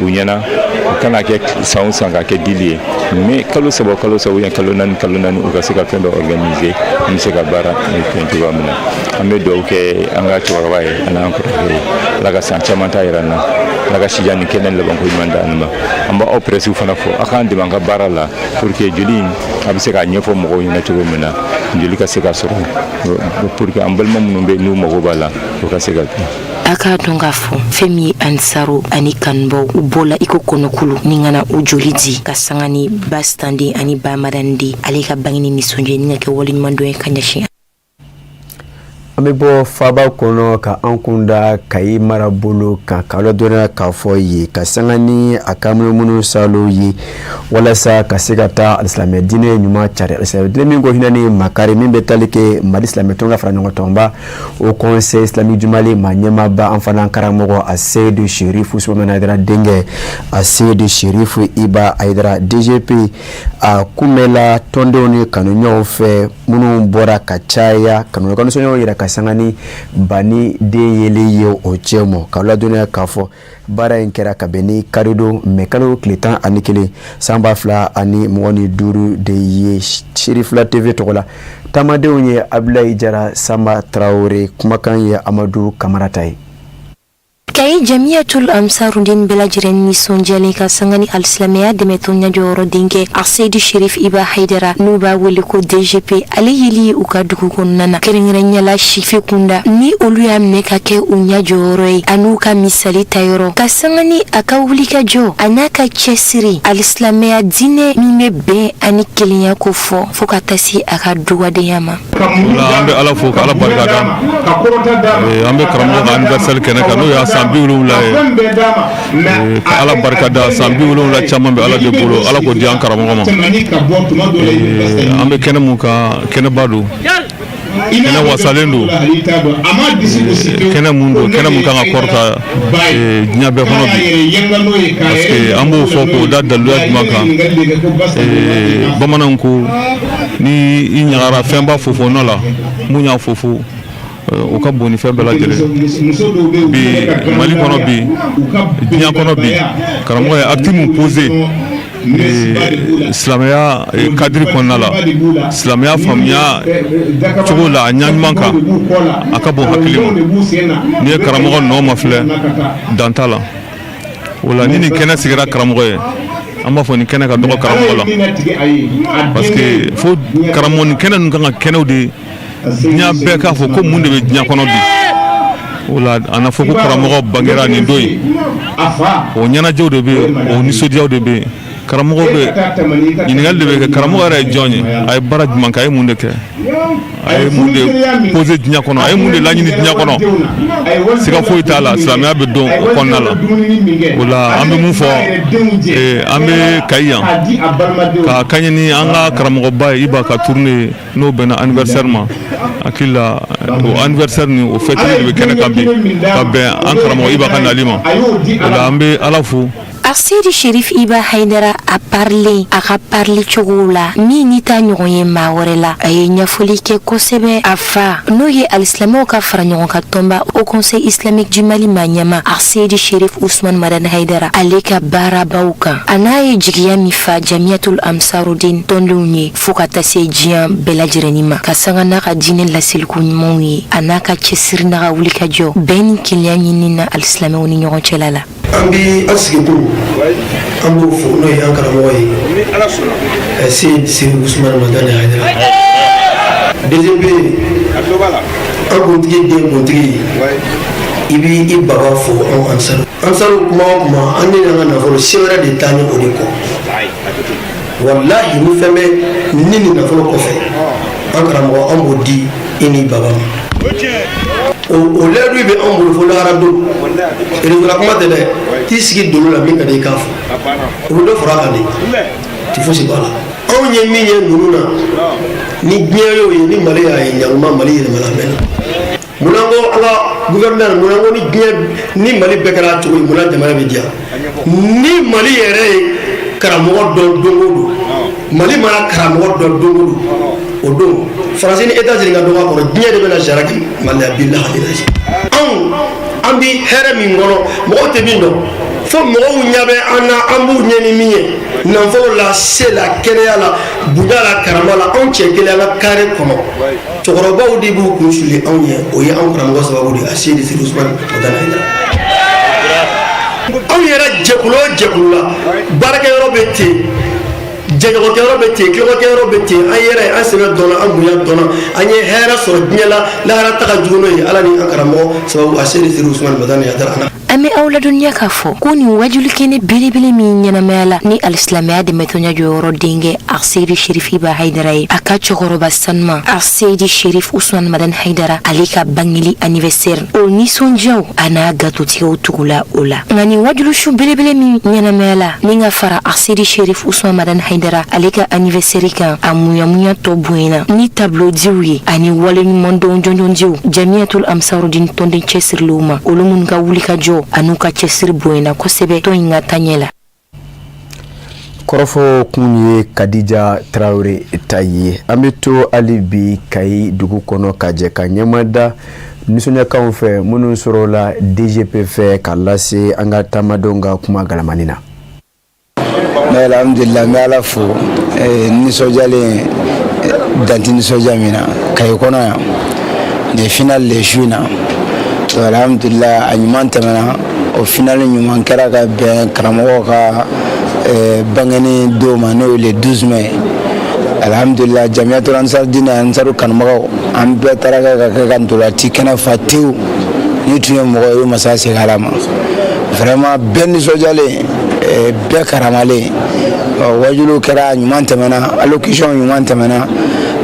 u ɲɛna u kana kɛ san o san ka kɛ dili ye mais kalo saba kalo saba ou bien kalo naani kalo naani u ka se ka fɛn dɔ organiser an bɛ se ka baara fɛn cogoya min na an bɛ dugawu kɛ an ka cɛkɔrɔba ye ani an kɔrɔkɛ ye ala ka san caman ta yira an na ala ka sijan ni kɛnɛ labanko ɲuman d'an ma an b'aw presse fana fo aw k'an dɛmɛ an ka baara la pour que joli in a bɛ se k'a ɲɛfɔ mɔgɔw ɲɛna cogo min na joli ka se ka sɔrɔ pour que an balima minnu bɛ n'u mago b'a la u ka se ka A k'a dɔn k'a fɔ fɛn min ye ansaru ani kanubaw u bɔla i ko kɔnɔkulu ni ka na u joli di ka sanga ni Bastanden ani Ba Madani den ale ka bangeni nisɔndiya ni ka kɛ waleɲumandɔn ye ka ɲɛsin An bɛ bɔ faaba kɔnɔ ka an kunda Kayi marabolo kan k'a ladɔnniya k'a fɔ ye ka sanga ni a ka munumunu salo ye walasa ka se ka taa alisilamɛ diinɛ ɲuman cari alisilamɛ diinɛ min ko hinɛ ni makari min bɛ tali kɛ Mali silamɛtɔn ka fara ɲɔgɔn tɔnba Haut Conseil islamique du Mali maa ɲɛmaaba an fana karamɔgɔ Aseyidu Serifu Usumani Hayidara denkɛ Aseyidu Serifu Iba Hayidara DGP a kunbɛnla tɔndenw ni kanuɲɔgɔnw fɛ minnu bɔra ka caya ka n'u ka nisɔndiya yira ka sanga ni ba ni den yeli ye o cɛ ma k'a ladɔnniya k'a fɔ baara in kɛra ka bɛn ni karidon mɛ kalo tile 11 san 2025 de ye Serifila TV tɔgɔ la taamadenw ye Abulayi Jara Sanba Tarawele kumakan ye Amadu Kamara ta ye. Kayi Jamiyatul Ansarudin bɛɛ lajɛlen nisɔndiyalen ka sanga ni alisilamɛya dɛmɛtɔn ɲɛjɔyɔrɔ denkɛ Aseyidu Serif Iba Hayidara n'u b'a wele ko DGP ale yeli ye u ka dugu kɔnɔna na kɛrɛnkɛrɛnya la sifin kunda ni olu y'a minɛ ka kɛ u ɲɛjɔyɔrɔ ye an'u ka misali tayɔrɔ ka sanga ni a ka wulikajɔ a n'a ka cɛsiri alisilamɛya diinɛ min bɛ bɛn ani kelenya ko fɔ fo ka taa se a ka dugadenya ma an bɛ ala fo ka ala barika da an bɛ karamɔgɔ ka anniversaire kɛnɛ kan n'o y'a san 70 ye ka ala barika da san 70 caman bɛ ala de bolo ala k'o di an karamɔgɔ ma an bɛ kɛnɛ mun kan kɛnɛba don kɛnɛ wasalen don kɛnɛ mun don kɛnɛ mun kan ka kɔrɔta diɲɛ bɛɛ kɔnɔ bi parce que an b'o fɔ k'o da daluya jumɛn kan bamananw ko ni i ɲagara fɛn b'a fofo nɔ la mun y'a fofo O ka bon ni fɛn bɛɛ lajɛlen bi Mali kɔnɔ, bi diɲɛ kɔnɔ. Bi karamɔgɔ ye acte mun posé silamɛya cadre kɔnɔna la, silamɛya faamuya cogo la, a ɲa ɲuman kan, a ka bon hakili ma. N'i ye karamɔgɔ nɔ ma filɛ, dan t'a la. O la, ni nin kɛnɛ sigira karamɔgɔ ye, an b'a fɔ nin kɛnɛ ka dɔgɔ karamɔgɔ la, parce que fo karamɔgɔ nin kɛnɛ ninnu kan ka kɛnɛw de diɲɛ bɛɛ k'a fɔ ko mun de bɛ diɲɛ kɔnɔ bi. O la, a na fɔ ko karamɔgɔ bangera nin don in, o ɲɛnajɛw de bɛ yen, o nisɔndiyaw de bɛ yen. Karamɔgɔ bɛ ɲininkali de bɛ kɛ: karamɔgɔ yɛrɛ ye jɔn ye? A ye baara jumɛn kɛ? A ye mun de kɛ? A ye mun de posé diɲɛ kɔnɔ? A ye mun de laɲini diɲɛ kɔnɔ? Siga foyi t'a la, silamɛya bɛ don o kɔnɔna la. O la, an bɛ mun fɔ? An bɛ Kayi yan ka kaɲɛ ni an ka karamɔgɔba ye, Iba ka tournée ye, n'o bɛnna anniversaire ma. Hakili la, o anniversaire ni o fête de bɛ kɛnɛ kan bi, ka bɛn an karamɔgɔ Iba ka nali ma. O la, an bɛ Ala fo. Aseyidi Sherif Iba Hayidara a parler, a ka parler cogo la min ni t'a ɲɔgɔn ye maa wɛrɛ la, a ye ɲɛfɔli kɛ kosɛbɛ a fa, n'o ye alisilamɛw ka fara ɲɔgɔn kan tɔnba Haut Conseil Islamique du Mali maa ɲɛmaa Aseyidi Sherif Usman Madani Hayidara, ale ka baarabaw kan, a n'a ye jigiya min fa Jamiyatul Amsarudin tɔndenw ye, fo ka taa se diɲɛ bɛɛ lajɛrɛni ma, ka sanga n'a ka diinɛ laseliko ɲumanw ye, a n'a ka cɛsiri n'a ka wulikajɔ bɛn ni kelenya ɲinini na alisilamɛw ni ɲɔgɔn cɛla la. An bi an sigikun, an b'o fo, n'o ye an karamɔgɔ ye, Seyidi Seri Usumani Madani Hayidara DGP, an kuntigi den kuntigi. I b'i i baba fo. Anw ansaru, ansaru kuma o kuma, an ne n'an ka nafolo, se wɛrɛ de t'an ye o de kɔ. Walahi, ni fɛn bɛ ni nafolo kɔfɛ, an karamɔgɔ, an b'o di i ni baba ma. O layidu bɛ anw bolo fo lahara don. Réseau kuma tɛ dɛ. T'i sigi dolo la, min ka di i k'a fɔ, o bɛ dɔ fara a kan de, ti fosi b'a la. Anw ye min ye ninnu na, ni diɲɛ y'o ye, ni Mali y'a ye, ɲanguma Mali yɛlɛmana a mɛnna. Munna ko an ka gouverneur, munna ko ni diɲɛ ni Mali bɛɛ kɛra cogo ye, munna jamana bɛ diya? Ni Mali yɛrɛ ye karamɔgɔ dɔn don o don, Mali mana karamɔgɔ dɔn don o don, o don Faransi ni États-Unis ka dɔgɔ a kɔrɔ, diɲɛ de bɛna sariya kɛ Mali la. Bilahi, anw an bi hɛrɛ min kɔnɔ, mɔgɔw tɛ min dɔn, fo mɔgɔw ɲɛ bɛ an na, an b'u ɲɛ ni min ye nafolo la, se la, kɛnɛya la, bonya la, karama la. Anw cɛ kelen, an ka carré kɔnɔ, cɛkɔrɔbaw de b'u kun suli anw ɲɛ. O ye anw karamɔgɔ sababu de ye, a Seyidi Seri Usumani Madani Hayidara. Anw yɛrɛ jɛkulu o jɛkulu la, baarakɛyɔrɔ bɛ ten, jɛɲɔgɔnkɛyɔrɔ bɛ ten, kɛyɔrɔ bɛ ten. An yɛrɛ, an sɛbɛ dɔnna, an bonya dɔnna, an ye hɛrɛ sɔrɔ diɲɛ la, lahara ta ka jugu n'o ye, Ala ni an karamɔgɔ sababu, a Seyidi Seri Usumani Madani Hayidara. An bɛ aw ladɔnniya k'a fɔ ko nin wajuli kɛnɛ belebele min ɲɛnamaya la ni alisilamɛya dɛmɛtɔnya jɔyɔrɔ denkɛ Aseyidi Sherif Iba Hayidara ye, a ka cɛkɔrɔba sanuma Aseyidi Sherif Usman Madani Hayidara, ale ka bangeli anniversaire, o nisɔndiyaw a n'a gatotigɛw tugula o la. Nka nin wajulusu belebele min ɲɛnamaya la ni ka fara Aseyidi Sherif Usman Madani Hayidara ale ka anniversaire kan, a muyamuya tɔ bonyana ni tableau diw ye ani waleɲumandɔn jɔnjɔndiw Jamiyatul Amsarudin tɔnden cɛsirilenw ma, olu minnu ka wulikajɔ an'u ka cɛsiri bonyana kosɛbɛ tɔn in ka taɲɛ la. Kɔrɔfɔ kun ye Kadija Tarawele ta ye. An bɛ to hali bi Kayi dugu kɔnɔ ka jɛ ka ɲɛmada nisɔndiyakanw fɛ minnu sɔrɔla DGP fɛ ka lase an ka taamadenw ka kuma galamani na. Alhamdulillah, n bɛ Ala fo, nisɔndiyalen dan tɛ nisɔndiya min na Kayi kɔnɔ yan. Nin ye finale de su in na. Alhamdulillah, a ɲuman tɛmɛna. O finale ɲuman kɛra ka bɛn karamɔgɔ ka bangeni don ma, n'o ye le 12 mai. Alhamdulillah, Jamiyatul Ansar Dine, Ansaru kanubagaw, an bɛɛ taara kɛ ka kɛ ka ntolanci kɛnɛ fa tewu. Ni tun ye mɔgɔ ye, masa segin Ala ma. Vraiment, bɛɛ nisɔndiyalen, bɛɛ karamalen. Wajuliw kɛra, ɲuman tɛmɛna, allocution ɲuman tɛmɛna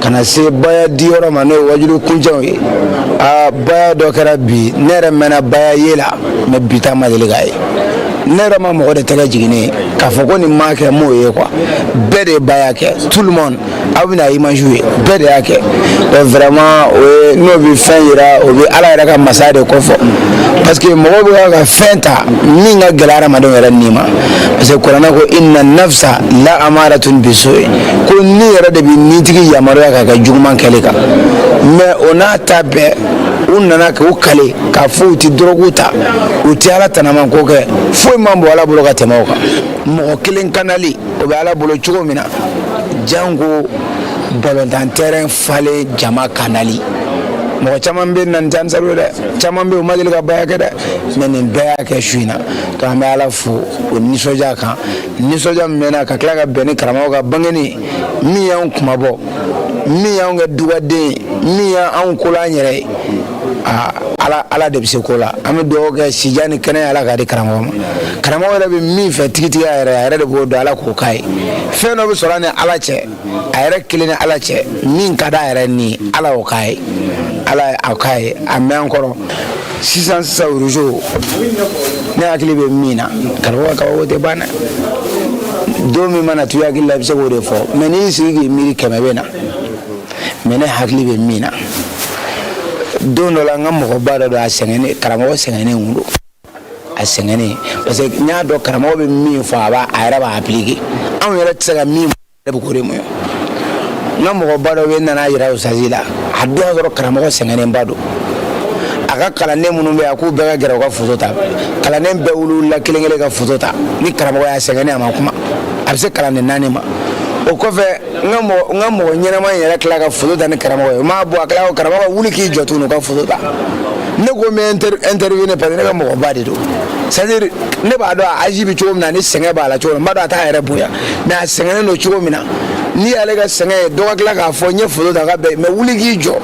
ka na se baya diyɔrɔ ma, n'o ye wajulu kuncɛw ye. Aa, baya dɔ kɛra bi, ne yɛrɛ mɛnna baya ye la, mais bi ta ma deli k'a ye. Ne yɛrɛ ma mɔgɔ de tɛgɛ jiginnen ye k'a fɔ ko nin m'a kɛ, m'o ye quoi. Bɛɛ de ye baya kɛ, tout le monde, aw bɛna image ye, bɛɛ de y'a kɛ. Donc vraiment, o ye n'o bɛ fɛn yira, o bɛ Ala yɛrɛ ka masaya de kofɔ, parce que mɔgɔw bɛ ka fɛn ta min ka gɛlɛn hadamadenw yɛrɛ ni ma, parce que kuranɛ ko inna nafsa la amaratun bisu, ko ni yɛrɛ de bɛ nitigi yamaruya ka kɛ juguman kɛli kan. Mais o n'a ta bɛɛ, U nana k'u kale k'a fɔ u tɛ dɔrɔgu ta, u tɛ ala tanama ko kɛ. Foyi man bon ala bolo ka tɛmɛ o kan. Mɔgɔ kelen kanali, o bɛ ala bolo cogo min na, janko balontan terrain falen jama kanali. Mɔgɔ caman bɛ na nin tɛ ansaru ye dɛ, caman bɛ yen u ma deli ka baya kɛ dɛ, mais nin bɛɛ y'a kɛ su in na. Donc an bɛ ala fo o nisɔndiya kan, nisɔndiya min bɛ n na ka tila ka bɛn ni karamɔgɔ ka bangeni min y'anw kunmabɔ, min y'anw kɛ dugaden ye, min y'anw ko la an yɛrɛ ye. Aa, ala ala de bɛ se ko la. An bɛ dugawu kɛ sijan ni kɛnɛya, ala k'a di karamɔgɔ ma. Karamɔgɔ yɛrɛ bɛ min fɛ tigitigiya yɛrɛ, a yɛrɛ de b'o dɔn, ala k'o k'a ye. Fɛn dɔ bɛ sɔrɔ a ni ala cɛ, a yɛrɛ kelen ni ala cɛ, min ka d'a yɛrɛ ni, ala y'o k'a ye, ala a k'a ye. A mɛn an kɔrɔ sisan sisan. Rougeau, ne hakili bɛ min na, karamɔgɔ ka kabako tɛ ban dɛ. Don min mana to i hakili la, i bɛ se k'o de fɔ, mais n'i y'i sigi k'i miiri, 100 bɛ na. Mais ne hakili bɛ min na, don dɔ la, n ka mɔgɔba dɔ don, a sɛgɛnnen, karamɔgɔ sɛgɛnnen kun don, a sɛgɛnnen, parce que n y'a dɔn karamɔgɔ bɛ min fɔ, a b'a a yɛrɛ b'a appliquer. Anw yɛrɛ tɛ se ka min yɛrɛ bɛ k'o de muɲu. N ka mɔgɔba dɔ bɛ n nana yira usazi la, a don y'a sɔrɔ karamɔgɔ sɛgɛnnenba don. A ka kalanden minnu bɛ yen, a k'u bɛɛ ka gɛrɛ u ka foto ta. Kalanden bɛɛ wulila kelen kelen ka foto ta ni karamɔgɔ y'a sɛgɛnnen, a ma kuma, a bɛ se kalanden 4 ma. O kɔfɛ, n ka mɔgɔ ɲɛnama in yɛrɛ tila ka foto ta ni karamɔgɔ ye. O m'a bɔ, a tila ko karamɔgɔ wuli k'i jɔ tuguni, u ka foto ta. Ne ko n bɛ intervenir parce que ne ka mɔgɔba de don, c'est à dire ne b'a dɔn a âge bɛ cogo min na, ni sɛgɛn b'a la cogo min na, n b'a dɔn a t'a yɛrɛ bonya, mais a sɛgɛnnen don cogo min na, n'i y'ale ka sɛgɛn ye, dɔ ka tila k'a fɔ n ye foto ta ka bɛn, mais wuli k'i jɔ.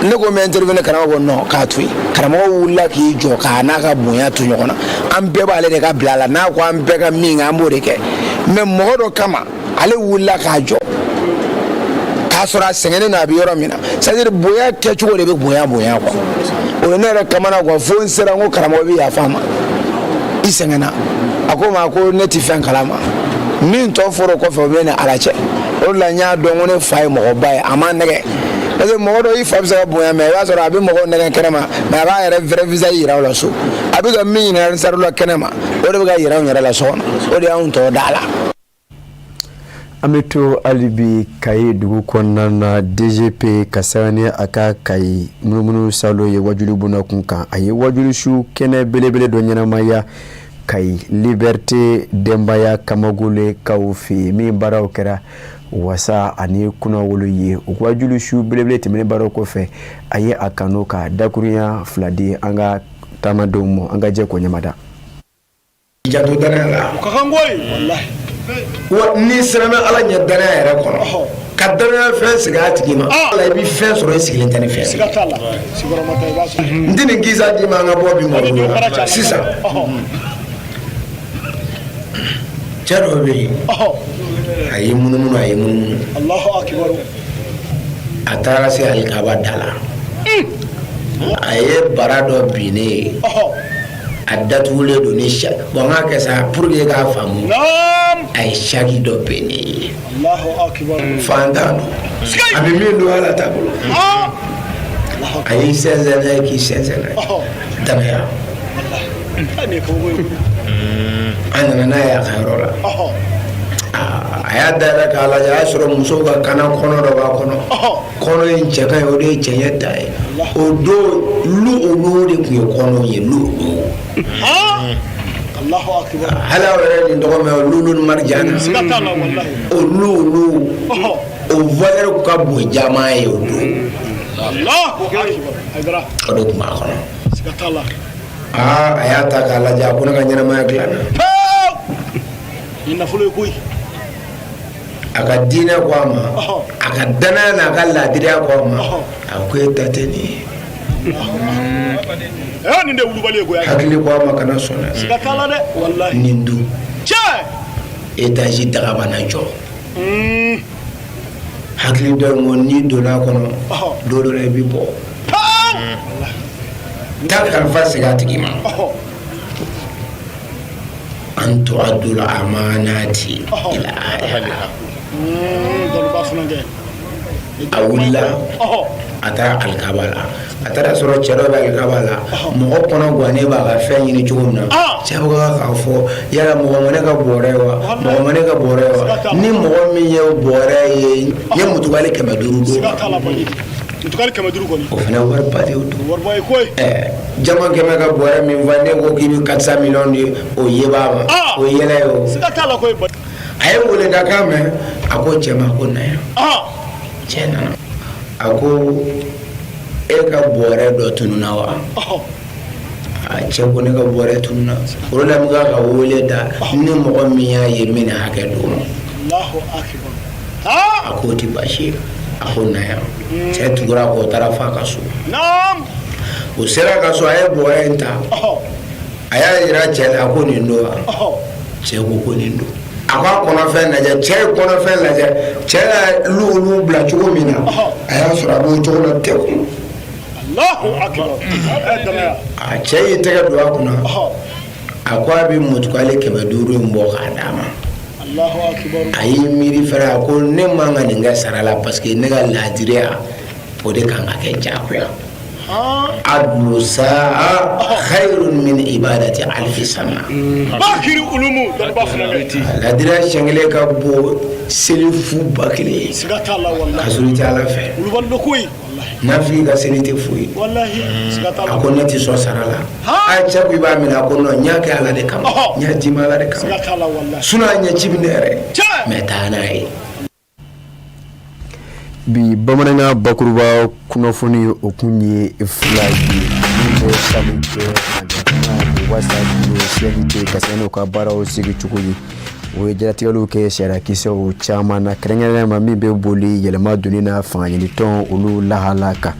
Ne ko n bɛ intervenir, karamɔgɔ ko non, k'a to yen. Karamɔgɔ wulila k'i jɔ k'a n'a ka bonya to ɲɔgɔn na. An bɛɛ b'ale de ka bila la, n'a ko an bɛɛ ka min kɛ, an b'o de kɛ. Mais mɔgɔ dɔ kama, ale wulila k'a jɔ k'a sɔrɔ a sɛgɛnnen don, a bɛ yɔrɔ min na. C'est à dire bonya kɛcogo de bɛ bonya bonya quoi. O ye ne yɛrɛ kamana quoi, fo n sera, n ko karamɔgɔ bɛ yafa n ma, i sɛgɛnna. A ko ma ko ne tɛ fɛn kalama, min tɔ fɔra o kɔfɛ, o bɛ ne ni ala cɛ. O de la n y'a dɔn ko ne fa ye mɔgɔba ye, a ma nɛgɛ, parce que mɔgɔ dɔ, i fa bɛ se ka bonya, mais i b'a sɔrɔ a bɛ mɔgɔw nɛgɛ kɛnɛma, mais a b'a yɛrɛ vrai visage yira o la so. A bɛ ka min ɲininka sari la kɛnɛma, o de bɛ ka yira anw yɛrɛ la so kɔnɔ. O de y'anw tɔ da la. An bɛ to hali bi Kayi dugu kɔnɔna na. DGP ka sanga ni a ka Kayi munumunu salo ye wajuli bunda kun kan, a ye wajulisu kɛnɛ belebele dɔ ɲɛnamaya Kayi Liberté denbaya Kamagole kaw fɛ yen, min baaraw kɛra wasa ani kunnawolo ye. O wajulisu belebele tɛmɛnen baaraw kɔfɛ, a ye a kanu ka dakurunya 2 di an ka taamadenw ma. An ka jɛ k'o ɲɛmada. Janto danaya la. Ka kan koyi, walahi. Wa n'i siranna ala ɲɛ danaya yɛrɛ kɔnɔ, ka danaya fɛn sigi a tigi ma, ala i bɛ fɛn sɔrɔ, i sigilen tɛ ni fɛn. Siga t'a la, sigiyɔrɔma ta i b'a sɔrɔ. N tɛ nin kisa d'i ma, an ka bɔ bi mɔgɔ la sisan. Cɛ dɔ bɛ yen, a y'i munumunu, a y'i munumunu. Allahu akibaru. A taara se alikaba da la, a ye bara dɔ binnen ye, a datugulen don ni sa. Bon, n k'a kɛ sa pour que k'a faamu, a ye saki dɔ binnen ye. Allahu akibaru. Fantan don, a bɛ min don ala t'a bolo. A y'i sɛnsɛn n'a ye, k'i sɛnsɛn n'a ye, danaya. Nin ye kabako ye. A nana n'a ye a ka yɔrɔ la, a y'a dayɛlɛ k'a lajɛ, a y'a sɔrɔ musow ka kana kɔnɔ dɔ b'a kɔnɔ. Kɔnɔ in cɛ ka ɲi, o de ye cɛɲɛ ta ye. O don, lu olu de tun ye kɔnɔ ye, lu olu. Allahu akibaru. Hali aw yɛrɛ nin tɔgɔ mɛn, lulu ni marijana. Siga t'a la, walahi. O lu olu, o valeur ka bon jama ye o don. Allahu akibaru. Hayidara. O de tun b'a kɔnɔ. Siga t'a la. Aa, a y'a ta k'a lajɛ, a ko ne ka ɲɛnamaya dilanna. Nin nafolo ye koyi. A ka diinɛ ko a ma, a ka danaya n'a ka laadiriya ko a ma, a ko e ta tɛ nin ye. Ɛ, nin de ye wulibali ye koyi. Hakili ko a ma kana sɔn dɛ. Siga t'a la dɛ, walahi. Nin dun. Cɛ. Étage dagabana jɔ. Hakili dɔ in ko n'i donna a kɔnɔ, don dɔ la i bɛ bɔ. Taa kalifa segin a tigi ma. An tu'addul amanati ila ahliha. Dɔnniba funankɛ. A wulila, a taara alikaba la. A taara sɔrɔ cɛ dɔ bɛ alikaba la, mɔgɔ kɔnɔ gannen b'a ka fɛn ɲini cogo min na. Cɛ bɛ k'a fɔ yala mɔgɔ ma ne ka bɔrɛ ye wa, mɔgɔ ma ne ka bɔrɛ ye wa? Ni mɔgɔ min ye bɔrɛ ye, n ye mutukali 500 d'o ma. Mutukali 500 kɔni. O fana wariba de y'o don. Wariba ye koyi. Jama kɛmɛ ka bɔrɛ min fa, ne ko k'i bɛ 400 millions di, o ye b'a ma, o ye yɛlɛ ye o. Siga t'a la koyi. A ye weledakan mɛn, a ko cɛ ma ko na yan. Cɛ nana, a ko e ka bɔrɛ dɔ tununna wa? A cɛ ko ne ka bɔrɛ tununna. O de la n bɛ ka wele da, ni mɔgɔ min y'a ye, n bɛ nin hakɛ d'o ma. A k'o tɛ baasi ye, a ko na yan. Cɛ tugura kɔ, o taara f'a ka so. O sera ka so, a ye bɔrɛ in ta, a y'a jira cɛ la, a ko nin don wa? Cɛ ko nin don. A ko a kɔnɔfɛn lajɛ. Cɛ ye kɔnɔfɛn lajɛ, cɛ y'a olu bila cogo min na, a y'a sɔrɔ a b'o cogo la tɛ. A cɛ y'i tɛgɛ don a kunna, a ko a bɛ mutukale 500 in bɔ k'a d'a ma. A y'i miiri fana, a ko ne man ka nin kɛ sara la, parce que ne ka laadiriya o de kan ka kɛ diyagoya. Adlu saa khayrun min ibadati alfi sana. Bakiri ulumu dɔnniba fana bɛ. Laadiriya siɲɛ kelen ka bon seli fu 1000 ye. Siga t'a la walahi. Ka sɔrɔ i tɛ Ala fɛ. Wulubali dɔ koyi. Nafigi ka seli tɛ foyi. Walahi siga t'a la. A ko ne tɛ sɔn sara la. A cɛ ko i b'a minɛ, a ko non, n y'a kɛ Ala de kama. N y'a d'i ma Ala de kama. Siga t'a la walahi. Sinon a ɲɛci bɛ ne yɛrɛ. Mais taa n'a ye. Bi bamanankan bakuruba kunnafoni, o kun ye fila ye min bɛ tali kɛ wasa CNT ka se n'u ka baaraw sigi cogo ye. O ye jaratigɛliw kɛ sariyakisɛw caman na, kɛrɛnkɛrɛnnenya ma min bɛ boli yɛlɛma donni na fangaɲinitɔn olu lahala kan.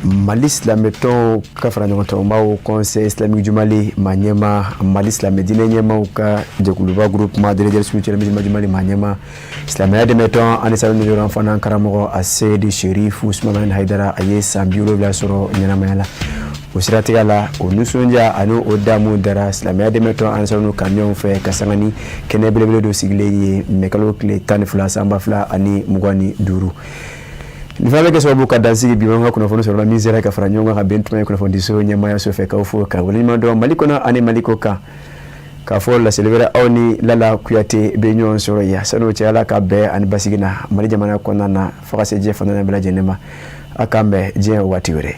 Mali silamɛtɔnw ka fara ɲɔgɔn tɔnbaw Conseil islamique du Mali maa ɲɛmaa, Mali silamɛ diinɛ ɲɛmaaw ka jɛkuluba Groupement des leaders spirituels musulmans du Mali maa ɲɛmaa, silamɛya dɛmɛtɔn Ansar Nujɔrɔ fana karamɔgɔ Aseyidi Serifu Usumani Hayidara, a ye san 70 sɔrɔ ɲɛnamaya la. O siratigɛ la, o nisɔndiya ani o damu dara silamɛya dɛmɛtɔn Ansar ka ɲɔgɔn fɛ ka sanga ni kɛnɛ belebele dɔ sigilen ye mɛkalo tile 12 san 2025. Nin fana bɛ kɛ sababu ka dansigi bi an ka kunnafoni sɔrɔla min sera ka fara ɲɔgɔn kan ka bɛn tuma ye kunnafonidiso ɲɛmaayaso fɛ. K'aw fo ka waleɲuman dɔn Mali kɔnɔ ani Mali kɔ kan, k'a fɔ laseli wɛrɛ, aw ni Lala Kuyate bɛ ɲɔgɔn sɔrɔ yan. San'o cɛ, Ala ka bɛn ani basigi na Mali jamana kɔnɔna na, fo ka se diɲɛ fan bɛɛ lajɛlen ma. A k'an bɛn diɲɛ waati wɛrɛ.